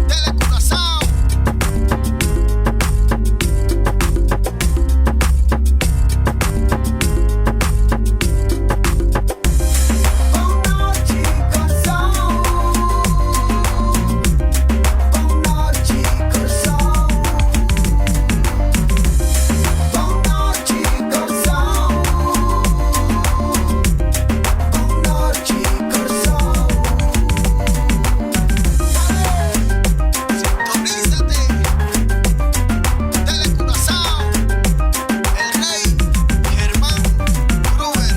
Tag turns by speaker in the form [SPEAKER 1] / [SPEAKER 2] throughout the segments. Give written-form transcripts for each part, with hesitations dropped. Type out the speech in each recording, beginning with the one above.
[SPEAKER 1] Telecuraçao. Bon nochi Kòrsou. Bon nochi Kòrsou. Bon nochi Kòrsou. Bon nochi Kòrsou. Sintonízate. Telecuraçao. El Rey Germán Kruger.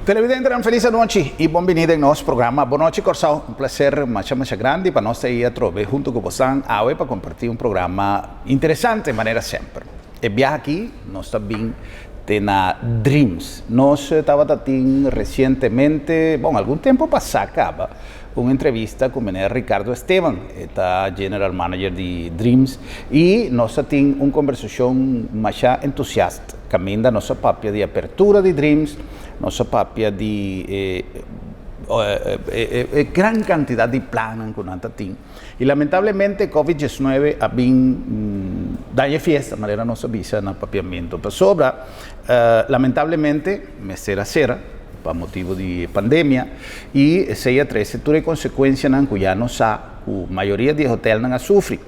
[SPEAKER 2] Televidentenan felis anochi y bon bini den nos programa Bon Nochi Corsou. Un placer masha masha grandi pa nos ta ahi atrobe hunto cu bosan awe pa comparti un programa interesante manera semper. E biaha aki nos ta bin te na Dreams. Nos tabata tin recientemente, bon algun tempo pasa caba, un entrevista cu meneer Ricardo Esteban, e ta General Manager di Dreams y nos ta tin un conversacion masha entusiast. Caminda nos a papia di apertura di Dreams, nos a papia di e e gran cantidad di plannan cu nan ta tin. Y lamentablemente Covid diesnuebe a bin daña e fiesta, manera nos a bisa na papiamento. Pasobra lamentablemente mester a cera pa motibo di e pandemia y esey a trece tur e consecuencianan cu ya nos sa cu mayoria di e hotelnan a sufri.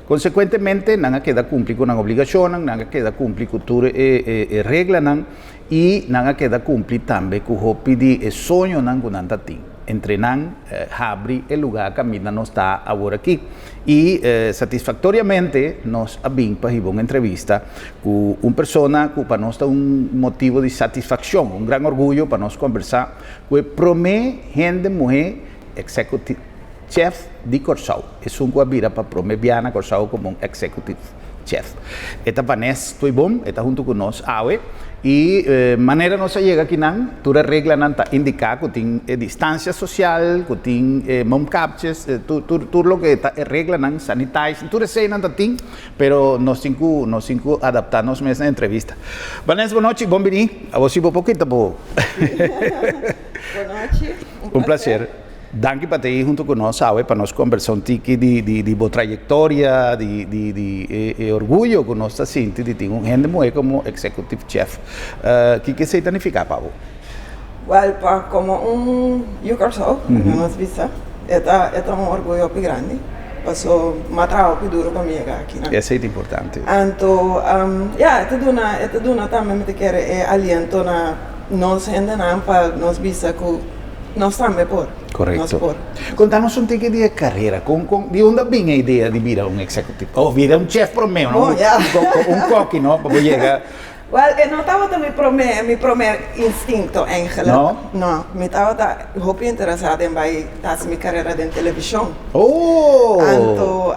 [SPEAKER 2] Konsekuentemente, nan a keda kumpli ku nan obligashonnan, nan a keda kumpli ku tur e reglanan i nan a keda kumpli tambe ku hopi di e soñonan ku nan ta tin. Entre nan, habri e lugá kaminda nos ta awor aki. I satisfaktoriamente nos a bin pa hiba un entrevista ku un persona ku pa nos ta un motibu di satisfakshon, un gran orguyo pa nos kombersá ku e promé hende muhé executive Chef di Kòrsou, esun ku a bira pa promé bia na Kòrsou komo un executive chef. E ta Vaness Tuibom, e ta huntu ku nos awe i manera nos a yega akinan tur e reglanan ta indiká ku tin e distansia sosial, ku tin e mondkapjes, tur tur tur loke ta e reglanan, sanitize, tur eseinan ta tin, pero nos tin ku nos tin ku adaptá nos mes na entrevista. Vaness, bon nochi, bon bini. Abo si bo por kita bo.
[SPEAKER 3] Bon nochi,
[SPEAKER 2] un placer. Danki pa ta ei hunto ku nos awe pa nos kombersá un tiki di di bo trayektoria, di di di e e orguyo ku nos ta sinti di tin un hende muhé komo executive chef. Kiko esei ta nifiká pa bo?
[SPEAKER 3] Wèl, pa komo un yu Kòrsou, laga nos bisa, e ta e ta un orguyo hopi grandi, paso m'a traha hopi duru pa mi yega akinan.
[SPEAKER 2] Esei ta importante.
[SPEAKER 3] Anto, ya, e ta duna e ta duna tambe mi ta kere e aliento na nos hendenan pa nos bisa ku. Nos tambe por.
[SPEAKER 2] Correcto.
[SPEAKER 3] Nos por.
[SPEAKER 2] Conta nos un tiki di e carera. Con, con, di unda bin e idea di bira un executive? O bira un chef prome, no?
[SPEAKER 3] Oh, ya.
[SPEAKER 2] Un, un koki, no? Pa bo yega.
[SPEAKER 3] Wel, e no tabata mi prome, mi prome instinto eigenlijk.
[SPEAKER 2] No?
[SPEAKER 3] No. Mi tabata hopi interesa den bai hasi mi carera den television.
[SPEAKER 2] Oh!
[SPEAKER 3] Anto,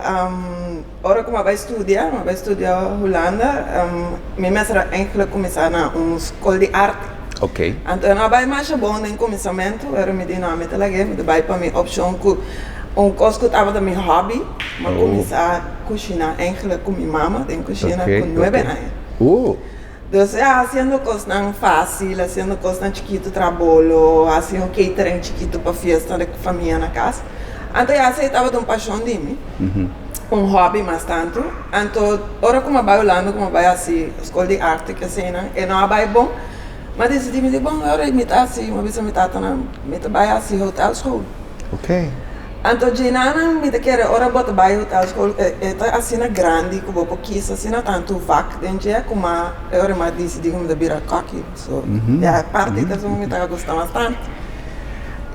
[SPEAKER 3] ora cu mi a bai studia, mi a bai studia Hulanda, mi mester a eigenlijk cuminsa na un scol di arte.
[SPEAKER 2] Ok.
[SPEAKER 3] Anto e no a bai masha bon den kuminsamentu, pero mi di no, mi ta lag'é, mi ta bai pa mi opshon ku un kos ku tabata mi hòbi, mi a kuminsá kushiná eigenlijk ku mi mama den kushina ku nuebe aña. Dus ya, hasiendo kosnan fásil, hasiendo kosnan chikitu, traha bolo, hasi un catering chikitu pa fiesta di famia na kas. Anto ya esei tabata un pashon di mi, un hòbi mas tantu. Anto ora ku mi a bai Hulanda ku mi a bai hasi skol di arte ku eseinan, e no a bai bon. Mi a disidí, mi di, bon, ora mi ta hasi, mi a bisa mi tatanan, mi ta bai hasi hotelschool. Anto djenanan mi ta kere ora bo ta bai hotelschool e ta asina grandi ku bo por kisa asina tantu vak den dje ku ma e ora mi a disidí ku mi ta bira kòki. So, ya e parti ta esun mi ta gusta mas tantu.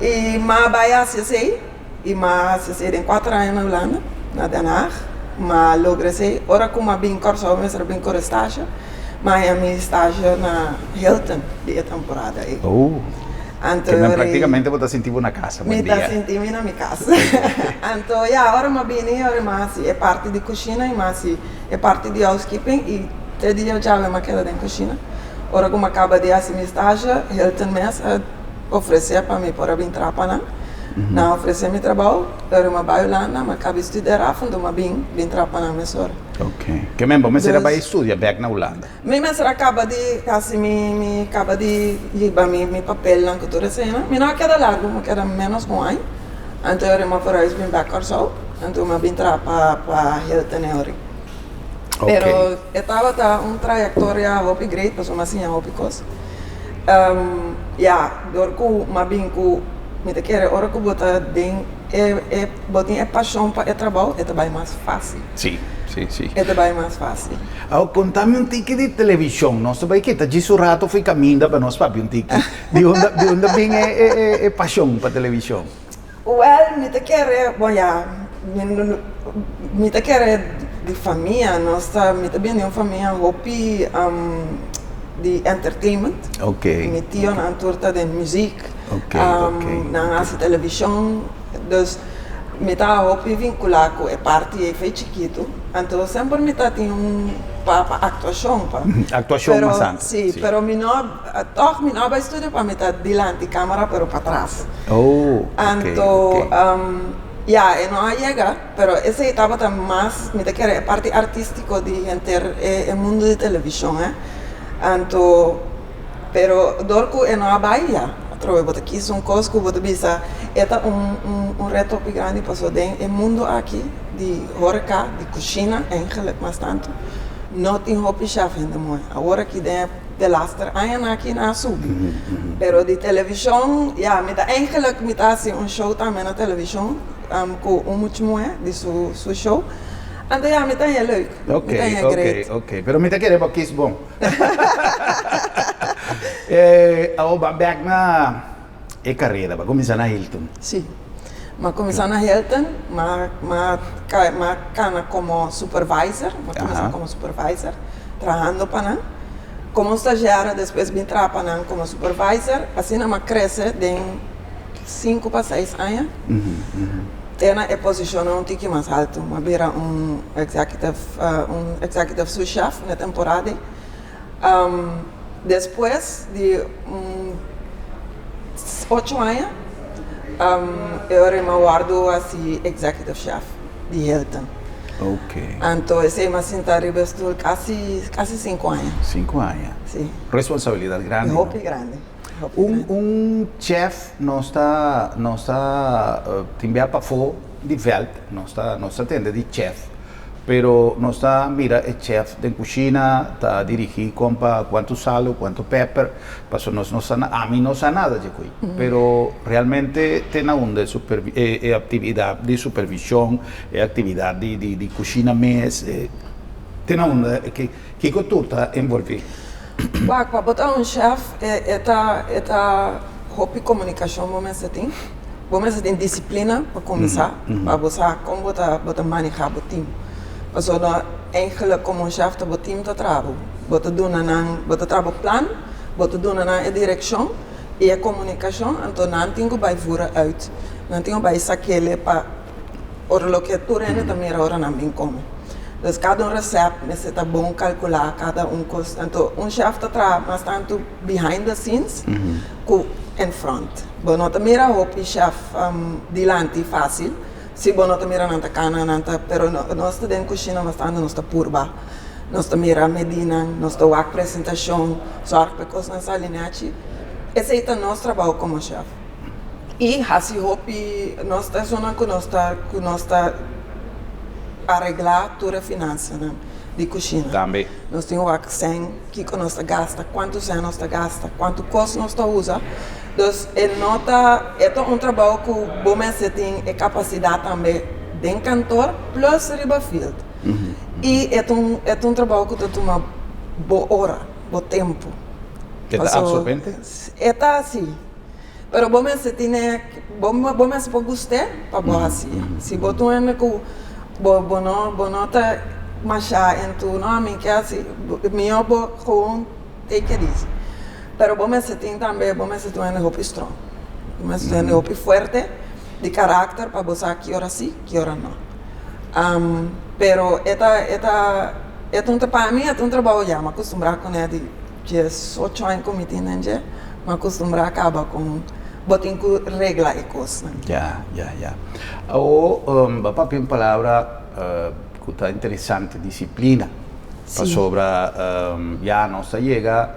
[SPEAKER 3] I mi a bai hasi esei. I m'a hasi esei den kuater aña na Hulanda, na Den Haag. M'a logra esei. Ora ku m'a bin Kòrsou mi mester a bin kore stasje. M'a haña mi stasje na Hilton di e temporada ei.
[SPEAKER 2] Oh.
[SPEAKER 3] Anto
[SPEAKER 2] Ke men praktikamente bo ta sinti bo na kasa
[SPEAKER 3] Mi
[SPEAKER 2] buen
[SPEAKER 3] ta
[SPEAKER 2] dia.
[SPEAKER 3] sinti mi na mi kas. Anto ya, ora m'a bini, ora m'a hasi e parti di kushina i m'a hasi e parti di housekeeping i te dia djawe m'a keda den kushina. Ora ku m'a kaba di hasi mi stasje, Hilton mes a. Ofresé pa mi por a bin traha pa nan. Nan a ofresé mi trabou, pero mi a bai Hulanda, mi a kaba studiar af, anto mi a bin, bin traha pa nan mesora.
[SPEAKER 2] Ok. Ke men bo mester a bai studia bèk na Hulanda?
[SPEAKER 3] Mi mester a kaba di hasi mi, mi kaba di hiba mi, mi papelnan ku tur eseinan. Mi no a keda largu, mi a keda ménos ku un aña. Anto e ora mi a verhuis bin bèk Kòrsou, anto mi a bin traha pa, pa Hilton e ora. Pero e tabata un trayektoria hopi great pasobra mi a siña hopi kos. Ya, dor ku mi a bin ku mi ta kere ora ku bo ta den e e bo tin e pashon pa e trabou e ta bai mas fásil.
[SPEAKER 2] Sí, sí, sí.
[SPEAKER 3] E ta bai mas fásil.
[SPEAKER 2] Awor konta mi un tiki di televishon. Nos ta bai kita djis un rato for kaminda pa nos papia un tiki. Di unda di unda bin e e e pashon pa televishon?
[SPEAKER 3] Wel, mi ta kere, bon ya, mi mi ta kere di famia, nos ta, mi ta bini di un famia hopi di entertainment. Mi tionan tur ta den muziek, nan hasi televishon, dus mi ta hopi vinkulá ku e parti ei fe chikitu. Anto semper mi ta tin un pa pa aktuashon pa.
[SPEAKER 2] Aktuashon mas antes.
[SPEAKER 3] Si, pero mi no. Tòg mi no a bai studio pa mi ta dilanti kamera pero patras.
[SPEAKER 2] Oh, ok,
[SPEAKER 3] Anto
[SPEAKER 2] ok.
[SPEAKER 3] ya e no a yega pero esei tabata mas mi ta kere e parti artístiko di henter e e mundu di televishon eh. Anto pero dor ku e no a bai ya atrobe bo ta kis un kos ku bo ta bisa e ta un un un reto hopi grandi pasobra den e mundu aki di horeka di kushina eigenlik mas tantu no tin hopi shèf hende muhé. Awor aki den e. Delaster añanan aki nan a subi. Pero di televishon, ya, mi ta eigenlijk mi ta hasi un show tambe na televishon ku un mucha muhé di su su show. Anto ya, mi ta haña leuk. Mi ta haña great.
[SPEAKER 2] Ok, ok, ok. Pero mi ta kere bo kis bon. Awor ban bek na e karera. Bo a kuminsá na Hilton.
[SPEAKER 3] Si. Mi a kuminsá na Hilton. Mi a mi a mi a kana komo supervisor. Mi a kuminsá komo supervisor. Trahando pa nan komo stagiario, despues bin traha pa nan komo supervisor. Asina mi a krese den sinku pa seis aña te na e posishonnan un tiki mas altu. Mi a bira un executive, un executive sous chef na e temporada ei. Despues di un ocho aña e ora mi a wòrdu hasi executive chef di Hilton. Anto esei mi a sinta riba e stul kasi kasi sinku aña.
[SPEAKER 2] Sinku aña.
[SPEAKER 3] Si.
[SPEAKER 2] Responsabilidat grandi no?
[SPEAKER 3] Hopi grandi, hopi grandi.
[SPEAKER 2] Un chef nos ta nos ta tin bia pafó di vèlt nos ta nos ta tende di chef. Pero nos ta mira e chef den cushina ta dirigi con pa cuanto salo, cuanto pepper, paso nos no sa ami no sa nada dje cuy. Pero realmente te na unda e supervi e e actividad di supervision, e actividad di di di cushina mes, e te na unda ke kico tur ta envolvi.
[SPEAKER 3] Wak, pa bo ta un chef e e ta e ta hopi comunicacion bo mester tin. Bo mester tin disiplina pa kuminsá, pa bo sa kon bo ta bo ta manehá bo tim. Pasobra eigenlijk komo un shèf ta bo tim ta traha bo. Bo ta duna nan, bo ta traha bo plan, bo ta duna nan e direkshon i e komunikashon, anto nan tin ku bai vura uit. Nan tin ku bai sakele pa ora loke tur hende ta mira ora nan bin kome. Dus kada un resèpt mester ta bon kalkulá, kada un kos. Anto un shèf ta traha mas tantu behind the scenes ku in front. Bo no ta mira hopi chef dilanti fácil, si bo no ta mira nan ta kana, nan ta, pero nos ta den kushina bastante, nos ta purba, nos ta mira medinan, nos ta wak presentashon, sòrg pa e kosnan sali nèchi. Esei ta nos trabou komo chef. I hasi hopi, nos ta esunnan ku nos ta, ku nos ta areglá tur e finansianan di kushina.
[SPEAKER 2] Tambe.
[SPEAKER 3] Nos tin wak sèn, kiko nos ta gasta, kuantu sèn nos ta gasta, kuantu kos nos ta usa. Dus e no ta, e ta un trabou ku bo mester tin e kapasidat tambe den kantor plus riba field. I e ta un, e ta un trabou ku ta tuma bo ora, bo tempu.
[SPEAKER 2] E ta absorbente?
[SPEAKER 3] E ta si. Pero bo mester tine, bo bo mester por gust'é pa bo hasié. Si bo ta un hende ku bo bo no bo no ta masha into no ami ke hasi, mihó bo gewoon take it easy. Pero bo mester tin tambe, bo mester ta un hende hopi strong. Bo mester ta un hende hopi fuerte di karakter pa bo sa ki ora si, ki ora no. Pero e ta e ta e ta un pa mi e ta un trabou ya, mi a kustumbrá kuné di diesocho aña ku mi tin den dje. Mi a kustumbrá kaba ku. Bo tin ku regla e kosnan.
[SPEAKER 2] Ya, ya, ya. Awor, bo papia un palabra ku ta interesante, disiplina. Pasobra ya nos ta yega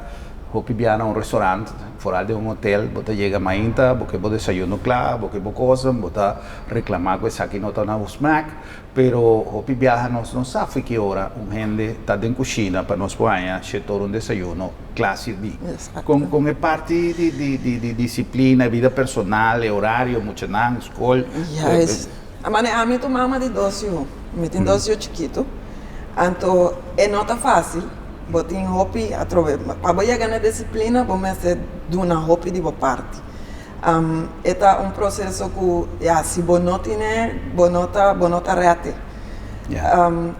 [SPEAKER 2] hopi bia na un restaurant, foral den un hotel, bo ta yega mainta, bo ke bo desayuno kla, bo ke bo kosnan, bo ta reklamá ku esaki no ta na bo smak, Pero hopi biaha nos no sa fi ki ora un hende ta den kushina pa nos por haña shetor un desayuno kla sirbí. Kon kon e parti di di di di disiplina, e bida personal, e orario, muchanan, skol.
[SPEAKER 3] Juist. Mane ami ta mama di dos yu. Mi tin dos yu chikitu. Anto e no ta fásil. Bo tin hopi atrobe. Pa bo yega na disiplina bo mester duna hopi di bo parti. E ta un proseso ku ya si bo no tine bo no ta bo no ta rète.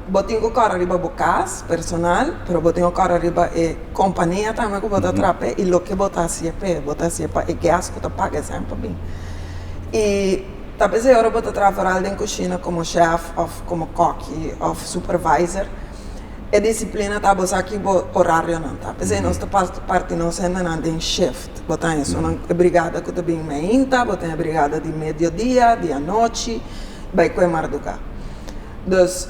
[SPEAKER 3] Bo tin ku kòrda riba bo kas personal pero bo tin ku kòrda riba e kompania tambe ku bo ta traha p'e i loke bo ta hasié p'e. Bo ta hasié pa e gès ku ta paga esèmpel bin. I ta p'esei ora bo ta traha foral den kushina komo shèf òf komo kòki òf supervisor. E disiplina ta bo sa ki bo orarionan ta. P'esei nos ta parti nos hendenan den shift. Bo ta haña esunnan e brigada ku ta bin meinta, bo ta haña brigada di mediodia, di anochi, bai ku e marduga. Dus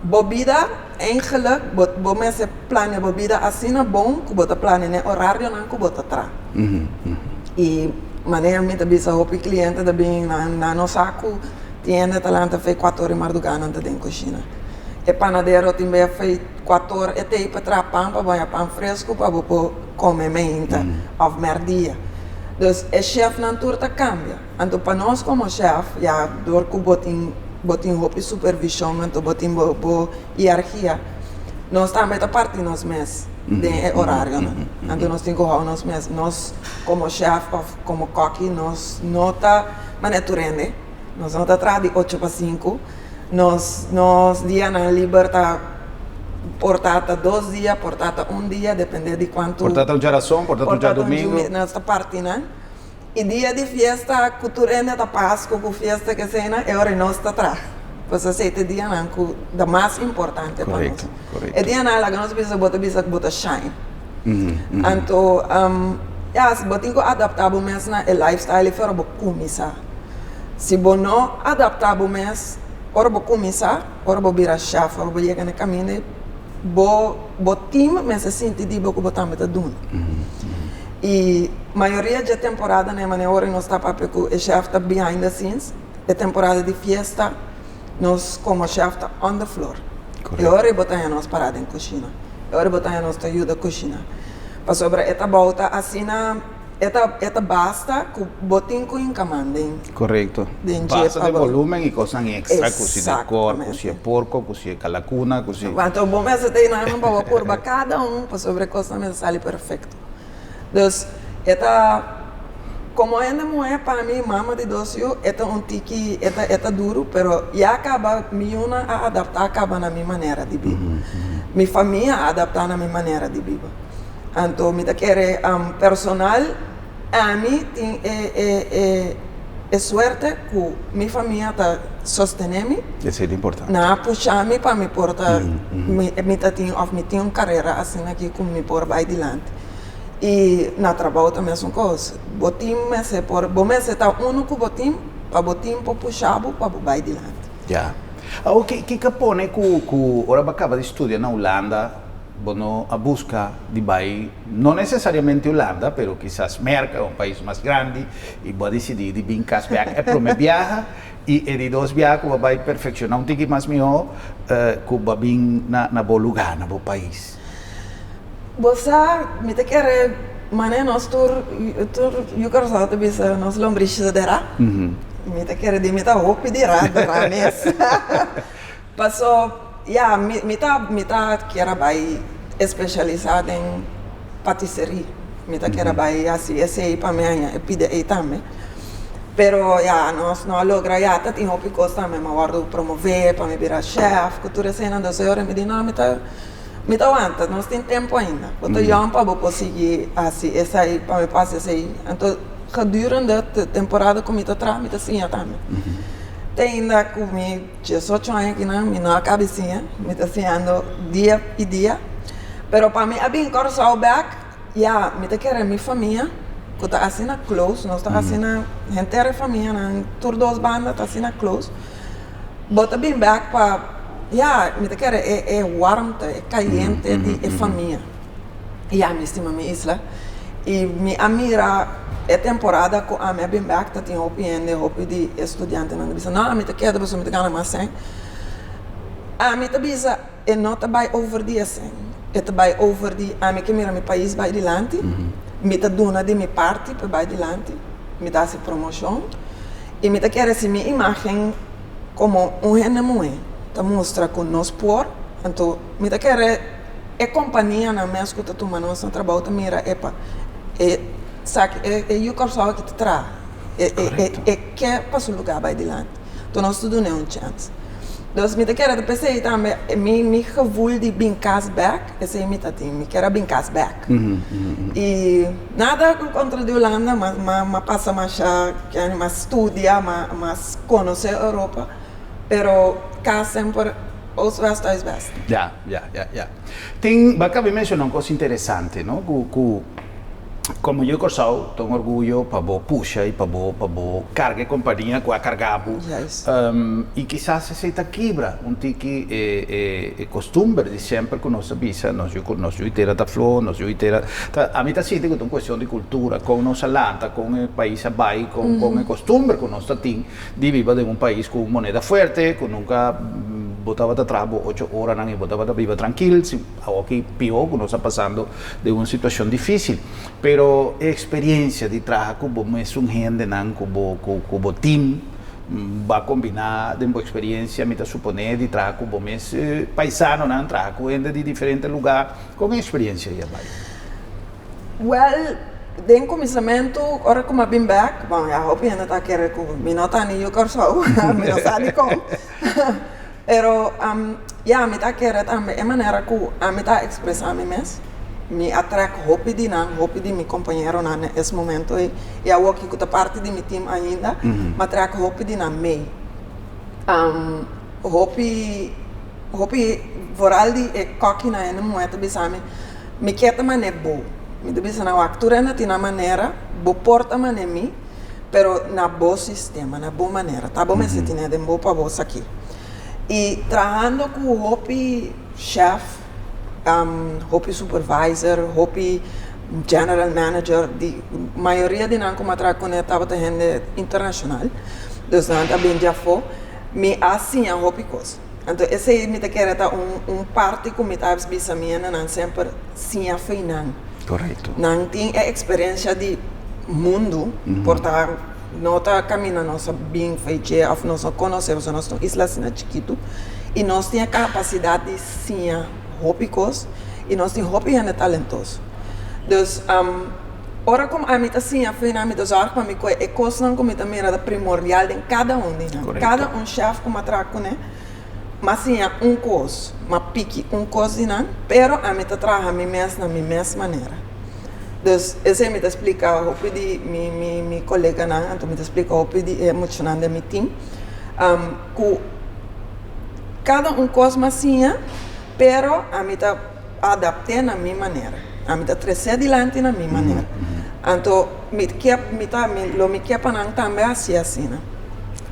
[SPEAKER 3] bo bida eigenlik bo bo mester plania bo bida asina bon ku bo ta plania na e orarionan ku bo ta traha. I manera mi ta bisa hopi kliente ta bin nan nan no sa ku tin hende ta lanta fe kuater ora di marduga nan ta den kushina. E panadero tin be fei kuator e tei pa traha pan pa baña pan fresku pa bo por kome meinta òf mèrdia. Dus e shèfnan tur ta kambia. Anto pa nos komo shèf ya dor ku bo tin bo tin hopi supervishon anto bo tin bo bo hierarkia nos tambe ta parti nos mes den e orarionan. Anto nos tin ku hou nos mes. Nos komo shèf òf komo kòki nos no ta manera tur hende. Nos no ta traha di ocho pa sinku. Nos nos dianan liber ta por ta ta dos dia, por ta ta un dia, depende di cuantu.
[SPEAKER 2] Por ta ta un djarason, por ta ta un djadomingo.
[SPEAKER 3] Nos ta parti nan. Y dia di fiesta cu tur hende ta Pascu cu fiesta keseynan, e ora nos ta traha. Pues esey ta e dianan cu ta mas importante pa nos.
[SPEAKER 2] Correcto, correcto.
[SPEAKER 3] E dianan laga nos bisa bo ta bisa cu bo ta shine. Anto, ya, bo tin cu adapta bo mes na e lifestyle y for bo cuminsa. Si bo no adaptá bo mes ora bo kuminsá, ora bo bira shèf, ora bo yega na e kaminda ei, bo bo tim mester sinti di bo ku bo tambe ta duna. I mayoria dje temporadanan e manera ora nos ta papia ku e shèf ta behind the scenes, e temporada di fiesta nos komo shèf ta on the floor. E ora ei bo ta haña nos pará den kushina, e ora ei bo ta haña nos ta yuda kushina. Pasobra e tabou ta asina. E ta e ta basta ku bo tin ku hinka man den.
[SPEAKER 2] Korekto.
[SPEAKER 3] Den dje
[SPEAKER 2] Basta
[SPEAKER 3] pa
[SPEAKER 2] den
[SPEAKER 3] bo.
[SPEAKER 2] volumen i kosnan extra ku si dekor, ku si e
[SPEAKER 3] Exactamente.
[SPEAKER 2] porko, ku si e kalakuna, ku si.
[SPEAKER 3] Anto bo mester ta hinannan pa bo purba kada un pasobra e kosnan mester sali perfekto. Dus e ta komo hende muhé pa mi mama di dos yu e ta un tiki e ta e ta duru pero ya kaba mi yunan a adaptá kaba na mi manera di biba. Mi famia a adaptá na mi manera di biba. Anto mi ta kere personal ami tin e e e e suerte ku mi famia ta sostene mi.
[SPEAKER 2] Esei ta importante.
[SPEAKER 3] Nan a pusha mi pa mi por ta mi mi ta tin of mi tin un karera asina aki ku mi por bai dilanti. I na trabou ta mesun kos. Bo tin mester por bo mester ta unu ku bo tin pa bo tin por pusha bo pa bo bai dilanti.
[SPEAKER 2] Ya. Awor ki kiko a pone ku ku ora bo a kaba di studia na Hulanda Bo no a buska di bai, no nesesariamente Hulanda, pero kisas Merka, un pais mas grandi, i bo a disidí di bin kas bèk e promé biaha, i e di dos biaha ku bo a bai perfekshoná un tiki mas mihó ku bo a bin na na bo lugá, na bo pais.
[SPEAKER 3] Bo sa, mi ta kere manera nos tur tur yu Kòrsou ta bisa nos lombrishi ta derá. Mi ta kere di mi ta hopi derá, derá mes. Paso, ya, mi mi ta mi ta kier a bai especialisa den patisserie. Mi ta kier a bai hasi esei pa mi haña e pida ei tambe. Pero ya, nos no a logra ya, ta tin hopi kos tambe. Mi a wòrdu promové pa mi bira chef ku tur eseinan. Entonces e ora mi di no, mi ta mi ta wanta, nos tin tempu ainda. Bo ta yòn pa bo por sigui hasi esei, pa mi por hasi esei. Anto gedurende e temporada ku mi ta traha mi ta siña tambe. Te ainda ku mi. Diesocho aña kinan mi no a kabi siña, mi ta siñando dia i dia. Pero pa mi a bin Kòrsou bèk, ya, mi ta kere mi famia. ku ta asina close, nos ta asina, henter e famianan, tur dos banda ta asina close. Bo ta bin bek pa, ya, mi ta kere e e warmte, e kayente di e famia. Ya, mi stima mi isla. I mi a mira e temporada ku ami a bin bek ta tin hopi hende, hopi di e studiantenan ta bisa, no, ami ta keda pasobra mi ta gana mas sèn. Ami ta bisa e no ta bai over di e sèn, e ta bai over di ami ke mira mi pais bai dilanti, mi ta duna di mi parti pa e bai dilanti, mi ta hasi promoshon i mi ta kere si mi imágen komo un hende muhé ta mustra ku nos por, anto mi ta kere e kompanianan mes ku ta tuma nos na trabou ta mira epa e esaki e yu Kòrsou aki ta traha, e ke pa su lugá bai dilanti. Anto nos ta dun'é un chèns. Dus mi ta kere ta p'esei tambe mi mi gevoel di bin kas bèk, esei mi ta tin, mi kier a bin kas bèk. I nada kontra di Hulanda, ma ma m'a pasa masha kende, m'a studia, m'a m'a konosé Europa, pero kas semper Oost West Thuis Best.
[SPEAKER 2] Ya, ya, ya, ya. Tin, bo a kaba di menshoná un kos interesante, no, ku ku. Komo yu Kòrsou ta un orguyo pa bo pusha i pa bo pa bo karga e kompania ku a karga bo. I kisas esei ta kibra un tiki e e e kostumber di semper ku nos ta bisa nos yu nos yu tera ta flo, nos yu tera ta ami ta sinti ku ta un kuestion di kultura kon nos a lanta, kon e pais a bai, kon kon e kostumber ku nos ta tin di biba den un pais ku un moneda fuerte ku nunka bo tabata traha bo ocho oranan i bo tabata biba trankil si Awoki pió ku nos a pasando den un situashon difísil, pero e eksperiencia di traha ku bo mesun hendenan, ku bo ku bo team, bo a kombiná den bo eksperiencia, mi ta suponé, di traha ku bo mes paisanonan, traha ku hende di diferente lugá, kon e eksperiencia ei a bai?
[SPEAKER 3] Wèl, den kuminsamentu, ora ku mi a bin bèk, bon, ya hopi hende ta kere ku mi no ta ni yu Kòrsou, mi no sa dikon. Pero ya, mi ta kere tambe e manera ku ami ta ekspresá mi mes, mi a trèk hopi di nan, hopi di mi kompañeronan na es momento ei, i awoki ku ta parti di mi tim ainda, mi a trèk hopi di nan mei. Hopi, hopi, vooral di e kòkinan hende muhé ta bisa mi, mi ke ta man'é bo. Mi ta bisa nan, wak, tur hende tin nan manera, bo por ta man'é mi. Pero na bo sistema, na bo manera. Ta bo mester tine den bo pa bo saki. I trahando ku hopi chef, hopi supervisor, hopi general manager, di mayoria di nan ku mi a traha kuné tabata hende internashonal, dus nan ta bin di afó, mi a siña hopi kos. Anto esei mi ta kere ta un parti ku mi ta bisa mi hendenan semper, siña fo'i nan.
[SPEAKER 2] Correcto.
[SPEAKER 3] Nan tin e experiencia di mundu, por ta no ta caminda nos a bin fo'i dje of nos no conoce pasobra nos ta un isla asina chikitu y nos tin e capacidad di siña hopi cos y nos tin hopi hende talentoso. Dus ora cu ami ta siña fo'i nan mi ta zorg pa mi cu e cosnan cu mi ta mira ta primordial den cada un di nan. Cada un chef cu mi a traha cune. M'a siña un kos, m'a piki un kos di nan, pero ami ta traha mi mes na mi mes manera. Dus esei mi ta splika hopi di mi mi mi koleganan, anto mi ta splika hopi di e muchanan den mi tim, ku kada un kos m'a siña, pero ami ta adapt'é na mi manera. Ami ta tres'é dilanti na mi manera. Anto mi ke mi ta mi lo mi ke pa nan tambe hasi asina.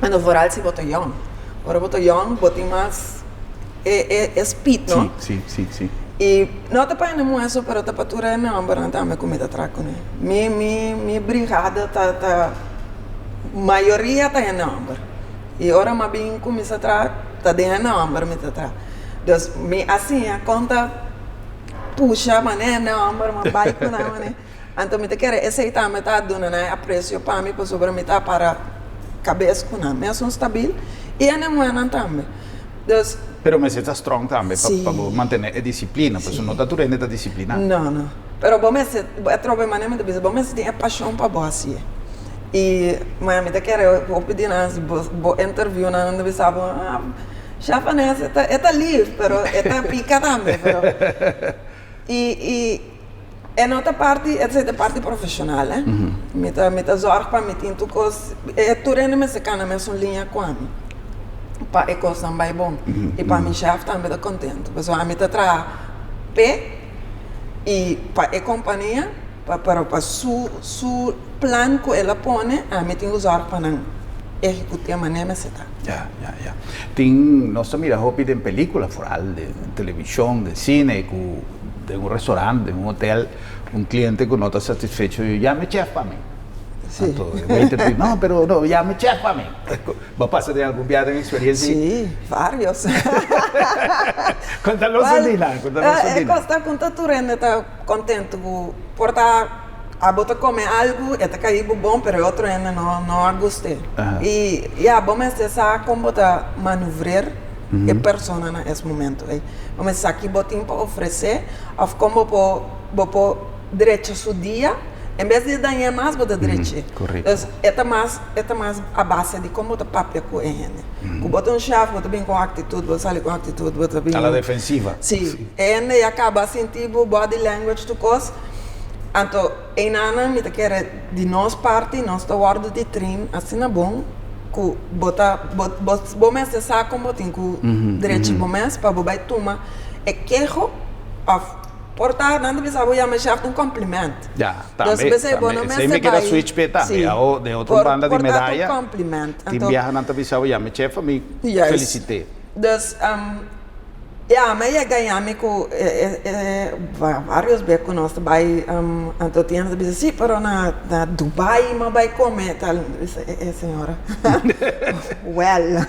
[SPEAKER 3] Anto vooral si bo ta yòn. Ora bo ta yòn bo tin mas e e e speed no.
[SPEAKER 2] Sí, sí, sí, sí.
[SPEAKER 3] I no ta pa hende muhé so pero ta pa tur hende hòmbernan tambe ku mi ta traha kuné. Mi mi mi brigada ta ta mayoria ta hende hòmber. I ora mi a bin kuminsá traha ta den hende hòmber mi ta traha. Dus mi a siña kon ta pusha manera hende hòmber mi a bai ku nan manera. Anto mi ta kere esei tambe ta duna nan e apresio pa mi pasobra mi ta para kabes ku nan mesun stabil i hende muhénan tambe. Dus.
[SPEAKER 2] Pero mester ta strong tambe pa bo mantene e disiplina, pasobra no ta tur hende ta disipliná.
[SPEAKER 3] No, no. Pero bo mester, atrobe manera mi ta bisa, bo mester tin e pashon pa bo hasié. I ma mi ta kere hopi di nan si bo interview nan, nan ta bisa bo, ah, Chef Vanessa e ta lif, pero e ta pika tambe, pero i i. E no ta parti, esei ta parti profesional eh. Mi ta mi ta zorg pa mi tin tur kos, e tur hende mester kana mesun liña ku ami pa e kosnan bai bon i pa mi shèf tambe ta kontentu pasobra ami ta traha p'e i pa e kompania. Pa pero pa su su plan ku el a pone ami tin ku zòrg pa nan ehekut'é manera mester ta.
[SPEAKER 2] Ya, ya, ya. Tin, nos ta mira hopi den pelikula, foral den televishon, den sine, ku den un restaurant, den un hotel, un kliente ku no ta satisfecho, yama e chèf pa mi.
[SPEAKER 3] Sí.
[SPEAKER 2] Anto e waiter di, no, pero no, yama e chèf pa mi. Bo a pasa den algun biaha den experiencia?
[SPEAKER 3] Sí, varios.
[SPEAKER 2] Konta nos un di nan, konta nos un di
[SPEAKER 3] E
[SPEAKER 2] nan.
[SPEAKER 3] kos ta ku ta tur hende ta kontentu ku por ta abo ta kome algu e ta kai bo bon pero e otro hende no no a gust'é. I ya bo mester sa kon bo ta manuvrer e persona na es momento ei. Bo mester sa ki bo tin pa ofresé òf kon bo por bo por drecha su dia en bes di dañ'é mas bo ta drech'é. Dus e ta mas e ta mas a base di kon bo ta papia ku e hende. Ku bo ta un shèf bo ta bin ku un aktitut bo ta sali ku un aktitut bo ta bin.
[SPEAKER 2] A la defensiva.
[SPEAKER 3] Si, e hende ya kaba sinti bo body language tur kos. Anto einanan mi ta kere di nos parti nos ta wòrdu di train asina bon ku bo ta bo bo bo mester sa kon bo tin ku drecha bo mes pa bo bai tuma e keho òf por ta nan ta bisa bo yama shèf un compliment.
[SPEAKER 2] Ya, tambe, tambe. Esei mi keda switch p'e tambe. Awo, den otro banda di medaya, tin biaha nan ta bisa bo yama e chef pa mi felicit'é.
[SPEAKER 3] Dus, ya, mi a yega yami ku e varios bes ku nos ta bai, anto tin hende ta bisa, si, pero na Dubai mi a bai kome tal. Mi ta bisa, e señora, well,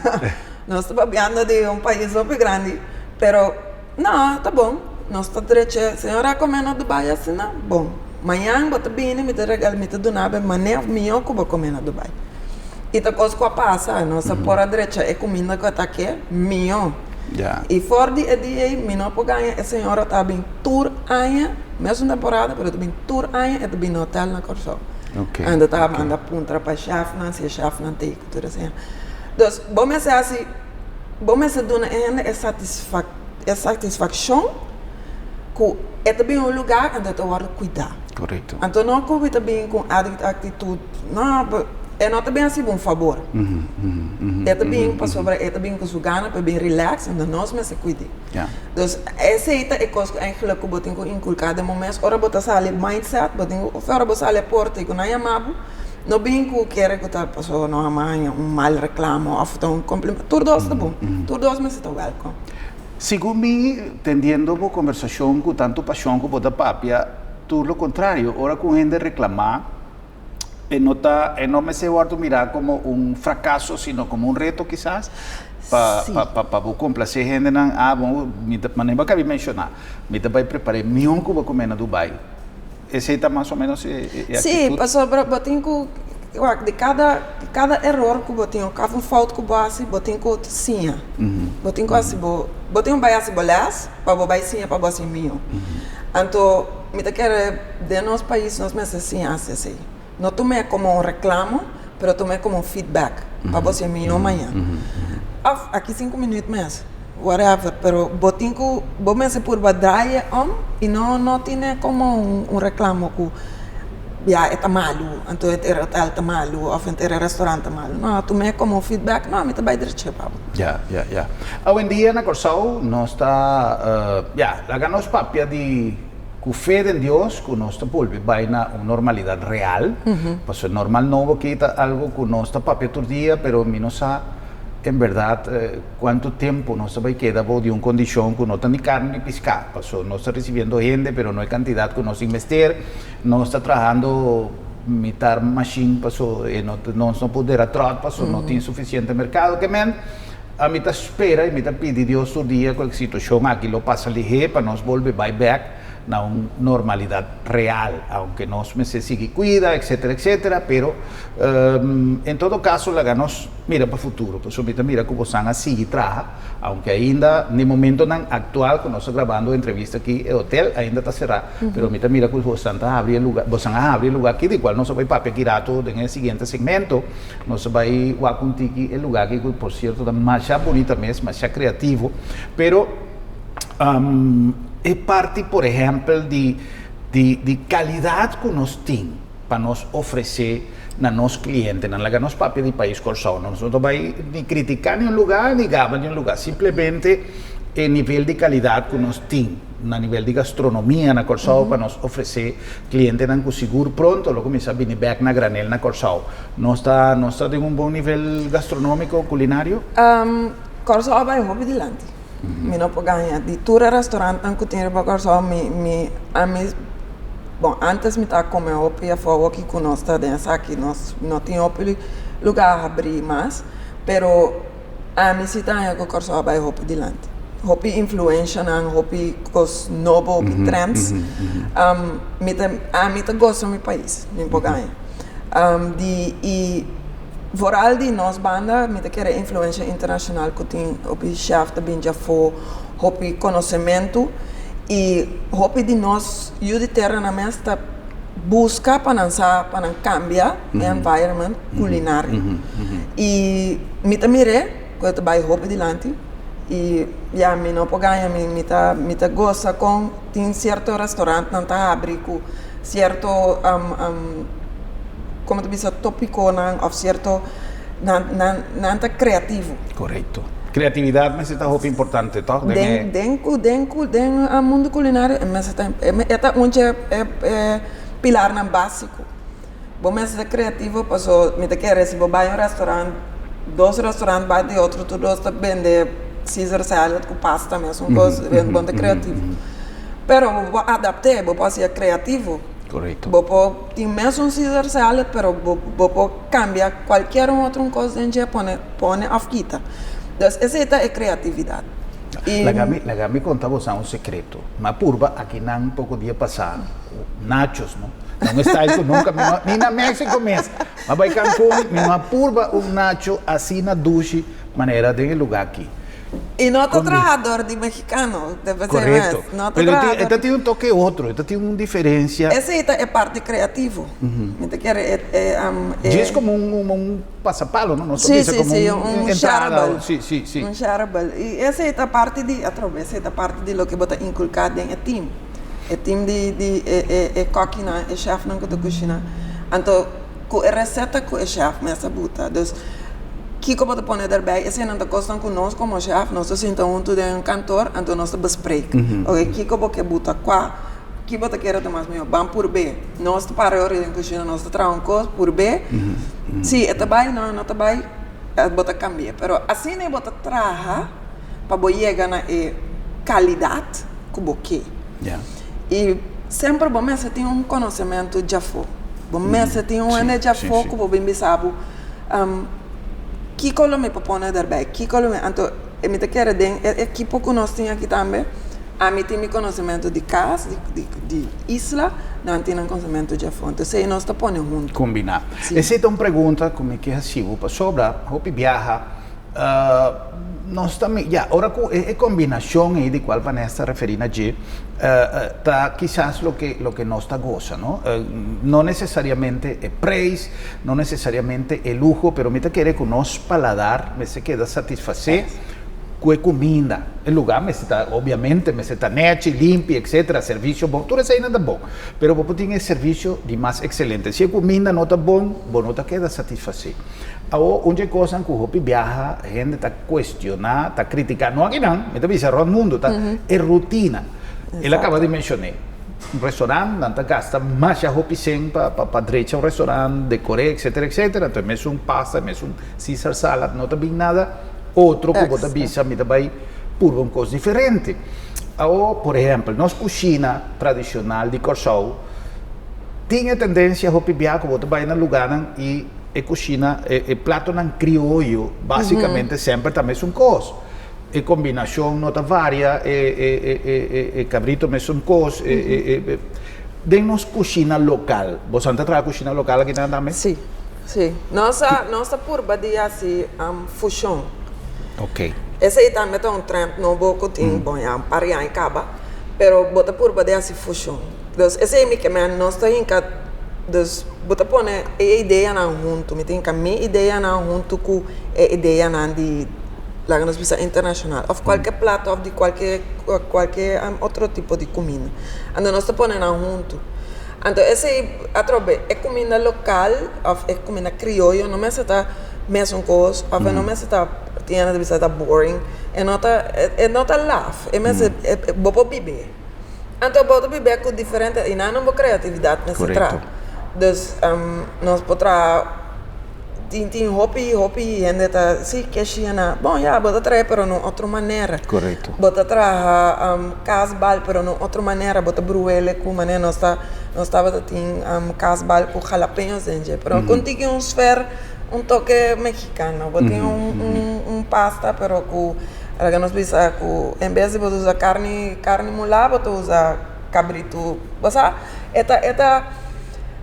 [SPEAKER 3] nos ta papiando di un pais hopi grandi, pero. No, ta bon. Nos ta drecha. Señor a come na Dubai asina? Bon. Mañan bo ta bini, mi ta regal, mi ta duna bo e manera mihó ku bo come na Dubai. I ta kos ku a pasa. Nos a por a drecha e kuminda ku a ta ke mihó. I for di e dia ei mi no por gaña e señora ta bin tur aña, mesun temporada, pero e ta bin tur aña e ta bin na hotel na Kòrsou. Anda ta manda puntra pa shèfnan si e shèfnan ta ei ku tur esei. Dus bo mester hasi. Bo mester duna e hende e satisfak e satisfakshon ku e ta bin un lugá anto e ta wòrdu kuidá.
[SPEAKER 2] Korekto.
[SPEAKER 3] Anto no ku bo ta bin ku un aktitut, no, e no ta bin hasi bo un fabor. E ta bin pasobra e ta bin ku su gana pa e bin relax, anto nos mester kuid'é.
[SPEAKER 2] Ya.
[SPEAKER 3] Dus esei ta e kos ku eigenlik ku bo tin ku inkulká den bo mes ora bo ta sali mindset, bo tin ku ora bo sali e porta i ku nan yama bo, No bin ku kere ku ta pasobra no a haña un mal reklamo òf ta un komplimentu. Tur dos ta bon. Tur dos mester ta wèlkom.
[SPEAKER 2] Segun mi, tendiendo bo kombersashon ku tantu pashon ku bo ta papia, tur lo kontrario, ora ku un hende reklamá, e no ta, e no mester wòrdu mirá komo un frakaso, sino komo un reto kisas, pa
[SPEAKER 3] Sí.
[SPEAKER 2] pa pa pa bo komplasé hendenan, ah bon, mi ta, manera bo a kabi menshoná, mi ta bai prepar'é mihó ku bo komé na Dubai. Esei ta mas o menos e actitud?
[SPEAKER 3] Sí, pasobra bo tin ku wak di kada kada eror ku bo tin o kada un fout ku bo hasi bo tin ku siña. Bo tin ku hasi bo bo tin ku bai hasi bo lès pa bo bai siña pa bo hasi mihó. Anto mi ta kere den nos pais nos mester siña hasi esei. No tum'é komo un reklamo pero tum'é komo un feedback pa bo hasi mihó mañana. Òf aki sinku minüt mes. Whatever, pero bo tin ku bo mester purba draai e om i no no tine komo un reklamo ku ya e ta malu, anto e hotel ta malu òf henter e restaurant ta malu. No, tum'é komo feedback, no, mi ta bai drecha pa bo.
[SPEAKER 2] Ya, ya, ya. Awendia na Kòrsou nos ta, ya, laga nos papia di ku fe den Dios ku nos ta bolbe bai na un normalidat real, pasobra normal nobo aki ta algu ku nos ta papia tur dia, pero mi no sa en bèrdat Cuanto tempo nos ta bay keda bou di un condicion cu no ta ni carni ni pisca? Paso nos ta ricibiendo hende pero no e cantidad cu nos tin mester. Nos ta trahando mitar machine paso e no nos no por dera trot paso no tin suficiente mercado. Ke men ami ta spera y mi ta pidi Dios tur dia cu e situacion aki lo pasa lihe pa nos bolbe bay bek na un normalidad real, aunke nos mester sigui cuida etcetera etcetera pero en todo caso laga nos mira pa futuro, pasobra mi ta mira ku bosan a sigui traha, aunke ainda n'e momentonan aktual ku nos ta grabando e entrevista aki e hotel ainda ta será, pero mi ta mira ku bosan ta habri e luga, bosan a habri e luga aki di kual nos a bai papia aki rato den e siguiente segmento, nos a bai wak un tiki e luga aki ku por sierto ta masha bunita mes, masha kreativo, pero e parti por ehèmpel di di kalidat ku nos tin pa nos ofresé na nos klientenan. Laga nos papia di pais Kòrsou. Nos no ta bai ni kritiká ni un lugá ni gaba ni un lugá. Simplemente E nivel di kalidat ku nos tin na nivel di gastronomia na Kòrsou pa nos ofresé klientenan ku sigur pronto lo kuminsá bini bèk na granel na Kòrsou. Nos ta nos ta den un bon nivel gastronómiko, kulinario?
[SPEAKER 3] Kòrsou a bai hopi dilanti. Mi no por gaña. Di tur e restaurantnan ku tin riba Kòrsou mi mi ami bon ántes mi ta kome hopi afó awoki ku nos ta den esaki nos no tin hopi lugá habrí mas pero Ami si ta haña ku Kòrsou a bai hopi dilanti. Hopi influenshanan, hopi kos nobo, hopi trends. Mi ta, ami ta gosa mi pais, mi por gaña. Di i vooral di nos banda mi ta kere influensha internashonal ku tin hopi shèf ta bin djafó, hopi konosementu i hopi di nos yu di teranan mes ta buska pa nan sa pa nan kambia e environment kulinario. I mi ta mir'é ku e ta bai hopi dilanti i ya mi no por gaña mi mi ta mi ta gosa kon tin sierto restaurantnan ta habri ku sierto komo ta bisa topikonan òf sierto nan nan nan ta kreativo.
[SPEAKER 2] Korekto. Kreatividat mester ta hopi importante tòg den e.
[SPEAKER 3] Den den den den mundu kulinario e mester ta e ta un dje e pilarnan básiko. Bo mester ta kreativo paso mi ta kere si bo bai un restaurant, dos restaurant bai di otro tur dos ta bende Caesar salad ku pasta mesun kos, bo ta kreativo. Pero bo por adapt'é, bo por hasié kreativo.
[SPEAKER 2] Korekto.
[SPEAKER 3] Bo por tin mesun Caesar salad pero bo bo por kambia kualkier un otro kos den dje pone pone òf kita. Dus esei ta e kreatividat.
[SPEAKER 2] I. Laga mi laga mi konta boso un sekreto. Mi a purba akinan poko dia pasá nachos no. Na un style ku nunka mi no ni na Mexico mes. Mi a bai Cancun mi no a purba un nacho asina dushi manera den e lugá aki.
[SPEAKER 3] I no ta trahador di mexicano, debe ser mes.
[SPEAKER 2] Korekto.
[SPEAKER 3] No ta
[SPEAKER 2] Pero e
[SPEAKER 3] trahador
[SPEAKER 2] ta
[SPEAKER 3] di.
[SPEAKER 2] tin un toke otro, e ta tin un diferencia.
[SPEAKER 3] Esei ta e parti creativo. Mi ta kere e e e.
[SPEAKER 2] Djis como un un pasapalo, no? Nos ta
[SPEAKER 3] Sí,
[SPEAKER 2] bisa
[SPEAKER 3] sí,
[SPEAKER 2] como
[SPEAKER 3] sí,
[SPEAKER 2] un
[SPEAKER 3] un
[SPEAKER 2] entrada.
[SPEAKER 3] shareable.
[SPEAKER 2] Sí, sí, sí.
[SPEAKER 3] Un shareable. I esei ta parti di, atrobe, esei ta parti di loke bo ta inculca den e team. E team di di e e e kokinan, e chefnan ku ta kushiná. Anto ku e reseta ku e chef mes a buta. Dus kiko bo ta pone derbij eseinan ta kosnan ku nos komo chef nos ta sinta huntu den un kantor anto nos ta bespreek. Oke kiko bo ke buta kua, ki bo ta kere ta mas mihó, ban purb'é. Nos ta para ora den kushina nos ta traha un kos purb'é, si e ta bai no e no ta bai bo ta kambi'é. Pero asina bo ta traha pa bo yega na e kalidat ku bo ke. I semper bo mester tin un konosementu djafó. Bo mester tin un hende djafó ku bo bin bisa bo kiko lo mi por pone derbij, kiko lo mi, anto mi ta kere den e ekipo ku nos tin aki tambe, ami tin mi konosementu di kas, di isla, nan tin nan konosementu djafó. Anto esei nos ta pone huntu.
[SPEAKER 2] Kombiná. Esei ta un pregunta ku mi ke hasi bo pasobra hopi biaha Nos ta mi, ya, ora ku e kombinashon ei di kual Vanessa a referí na dje, ta kisas loke loke nos ta gosa, no? No nesesariamente e preis, no nesesariamente e luho, pero mi ta kere ku nos paladar mester keda satisfasé ku e kuminda. E lugá mester ta, obiamente, mester ta nechi, limpi, etcetera, servisio bon, tur eseinan ta bon, pero bo por tin e servisio di mas ekselente. Si e kuminda no ta bon, bo no ta keda satisfasé. Awor, un dje kosnan ku hopi biaha hende ta kuestioná, ta kritiká, no akinan, mi ta bisa rònt mundu, ta e rutina. El a kaba di menshoné, un restorant nan ta gasta masha hopi sèn pa pa drecha un restorant, dekor'é, etsetera, etsetera, anto e mesun pasta, e mesun Caesar salad, no ta bin nada otro ku bo ta bisa mi ta bai purba un kos diferente. Awor, por ehèmpel, nos kushina tradishonal di Kòrsou tin e tendensia hopi biaha ku bo ta bai na lugánan i E kushina, e platonan krioyo básikamente semper ta mesun kos. E kombinashon no ta varia, e kabrito mesun kos, e Den nos kushina lokal, boso ta traha kushina lokal aki nan tambe?
[SPEAKER 3] Sí, sí. Nos a nos a purba di hasi fushon.
[SPEAKER 2] Oké.
[SPEAKER 3] Esei tambe ta un trend nobo ku tin, bon ya un par di aña kaba, pero bo ta purba di hasi fushon. Dus esei mi ke men nos ta hinka dus. Bo ta pone e ideanan huntu, mi ta hinka mi ideanan huntu ku e ideanan di, laga nos bisa internashonal òf kualke plato òf di kualke kualke otro tipo di kuminda. Anto nos ta pone nan huntu. Anto esei atrobe e kuminda lokal òf e kuminda krioyo no mester ta mesun kos òf e no mester ta. Tin hende ta bisa ta boring. E no ta, e no ta laf. E mester, bo por bib'é. Anto bo ta bib'é ku diferente, i nan bo kreatividat mester traha. Dus nos por traha, tin tin hopi hopi hende ta si keshi na, bon ya bo ta traha pero na un otro manera. Bo ta traha kasbal pero na un otro manera, bo ta bruele ku manera nos ta nos tabata tin kasbal ku jalapeños den dje, pero kon tin un sfer un toke mexicano, bo tin un un un pasta pero ku laga nos bisa ku en bes di bo ta usa karni karni mulá bo ta usa kabritu, bo sa e ta e ta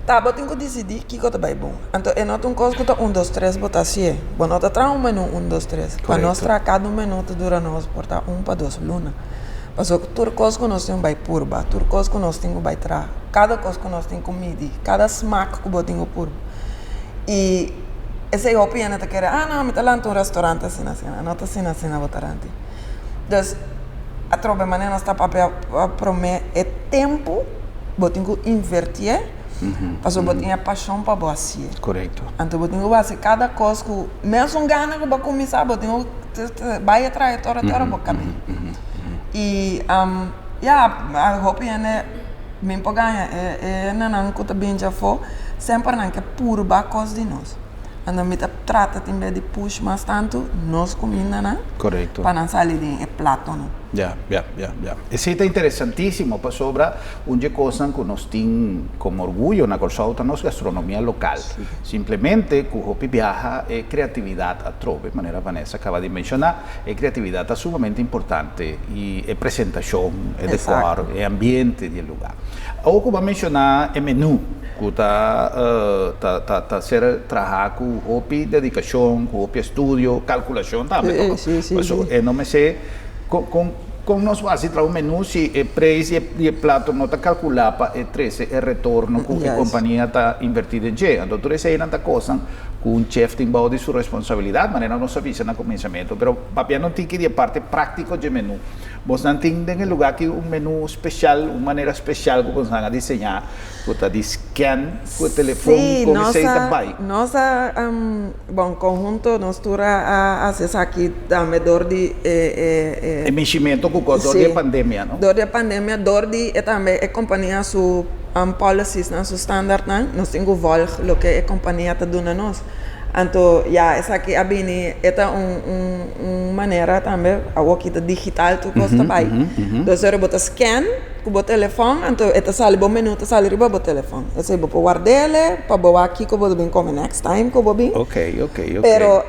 [SPEAKER 3] ta bo tin ku disidí kiko ta bai bon, anto e no ta un kos ku ta un dos tres bo ta hasié, bo no ta traha un menú un dos tres, pa nos traha kada un menú ta dura nos por ta un pa dos luna, pasobra tur kos ku nos tin bai purba, tur kos ku nos tin ku bai traha, kada kos ku nos tin ku midi, kada smak ku bo tin ku purba. I esei hopi hende ta kere, ah no, mi ta lanta un restaurant asina asina. No ta asina asina bo ta ranti. Dus, atrobe manera nos ta papia promé e tempu bo tin ku invertié pasobra bo tin e pashon pa bo hasié.
[SPEAKER 2] Korekto.
[SPEAKER 3] Anto bo tin ku hasi kada kos ku mesun gana ku bo a kuminsá bo tin ku bai a traha te ora te ora bo kab'é. I ya, hopi hende. Mi por gaña e hendenan ku ta bin djafó, semper nan ke purba kos di nos. Anto mi ta trata tin bes di push mas tantu nos kumindanan pa nan sali den e platonan.
[SPEAKER 2] Ya, ya, ya, ya. Esei ta interesantísimo pasobra un dje kosnan ku nos tin komo orguyo na Kòrsou ta nos gastronomia lokal. Simplemente ku hopi biaha e kreatividat atrobe, manera Vanessa kaba di menshoná. E creatividad ta sumamente importante y e presentacion, e decor, e ambiente di e lugar. Awor cu bo a menciona e menu cu ta ta ta ta ser traha cu hopi dedicacion, cu hopi estudio, calculacion tambe toch? Pasobra e no mester con con con nos por haci traha un menu si e prijs di e plato no ta calcula pa e trece e retorno cu e compania ta inverti den dje. Anto tur eseinan ta cosnan Ku un chef tin bou di su responsabilidat, manera nos a bisa na kuminsamentu. Pero papia no tin ki di e parti práktiko dje menú. Bosnan tin den e lugá aki un menú spesial, un manera spesial ku bosnan a diseñá ku ta di scan ku e telefon
[SPEAKER 3] Sí,
[SPEAKER 2] kon
[SPEAKER 3] nos
[SPEAKER 2] esei ta
[SPEAKER 3] a,
[SPEAKER 2] bai.
[SPEAKER 3] nos a, bon, konhunto nos tur a a hasi esaki tambe dor di e e e.
[SPEAKER 2] E mishimentu ku kos dor di e pandemia, no?
[SPEAKER 3] Dor di e pandemia, dor di e tambe e kompania su. Policies-nan, su standaardnan, nos tin ku volg loke e kompania ta duna nos. Anto ya esaki a bini, e ta un un un manera tambe, awoki ta digital tur kos ta bai. Dus ora bo ta scan ku bo telefòn, anto e ta sali bo menu ta sali riba bo telefòn. Esei bo por ward'el pa bo wak kiko bo ta bin kome next time ku bo bin. Pero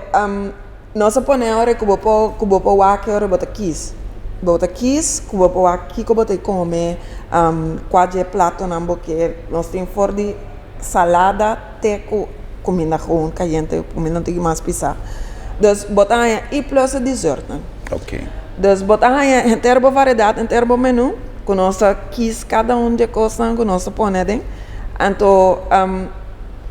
[SPEAKER 3] Nos a pone ora ku bo por ku bo por wak ora bo ta kis. Bo ta kis ku bo por wak kiko bo ta kome, kua dje platonan bo ke. Nos tin for di salada te ku kuminda gewoon kayente, kuminda un tiki mas pisá. Dus bo ta haña i plus e dessertnan. Dus bo ta haña henter bo variedat, henter bo menu ku nos ta kis kada un dje kosnan ku nos ta pone aden. Anto.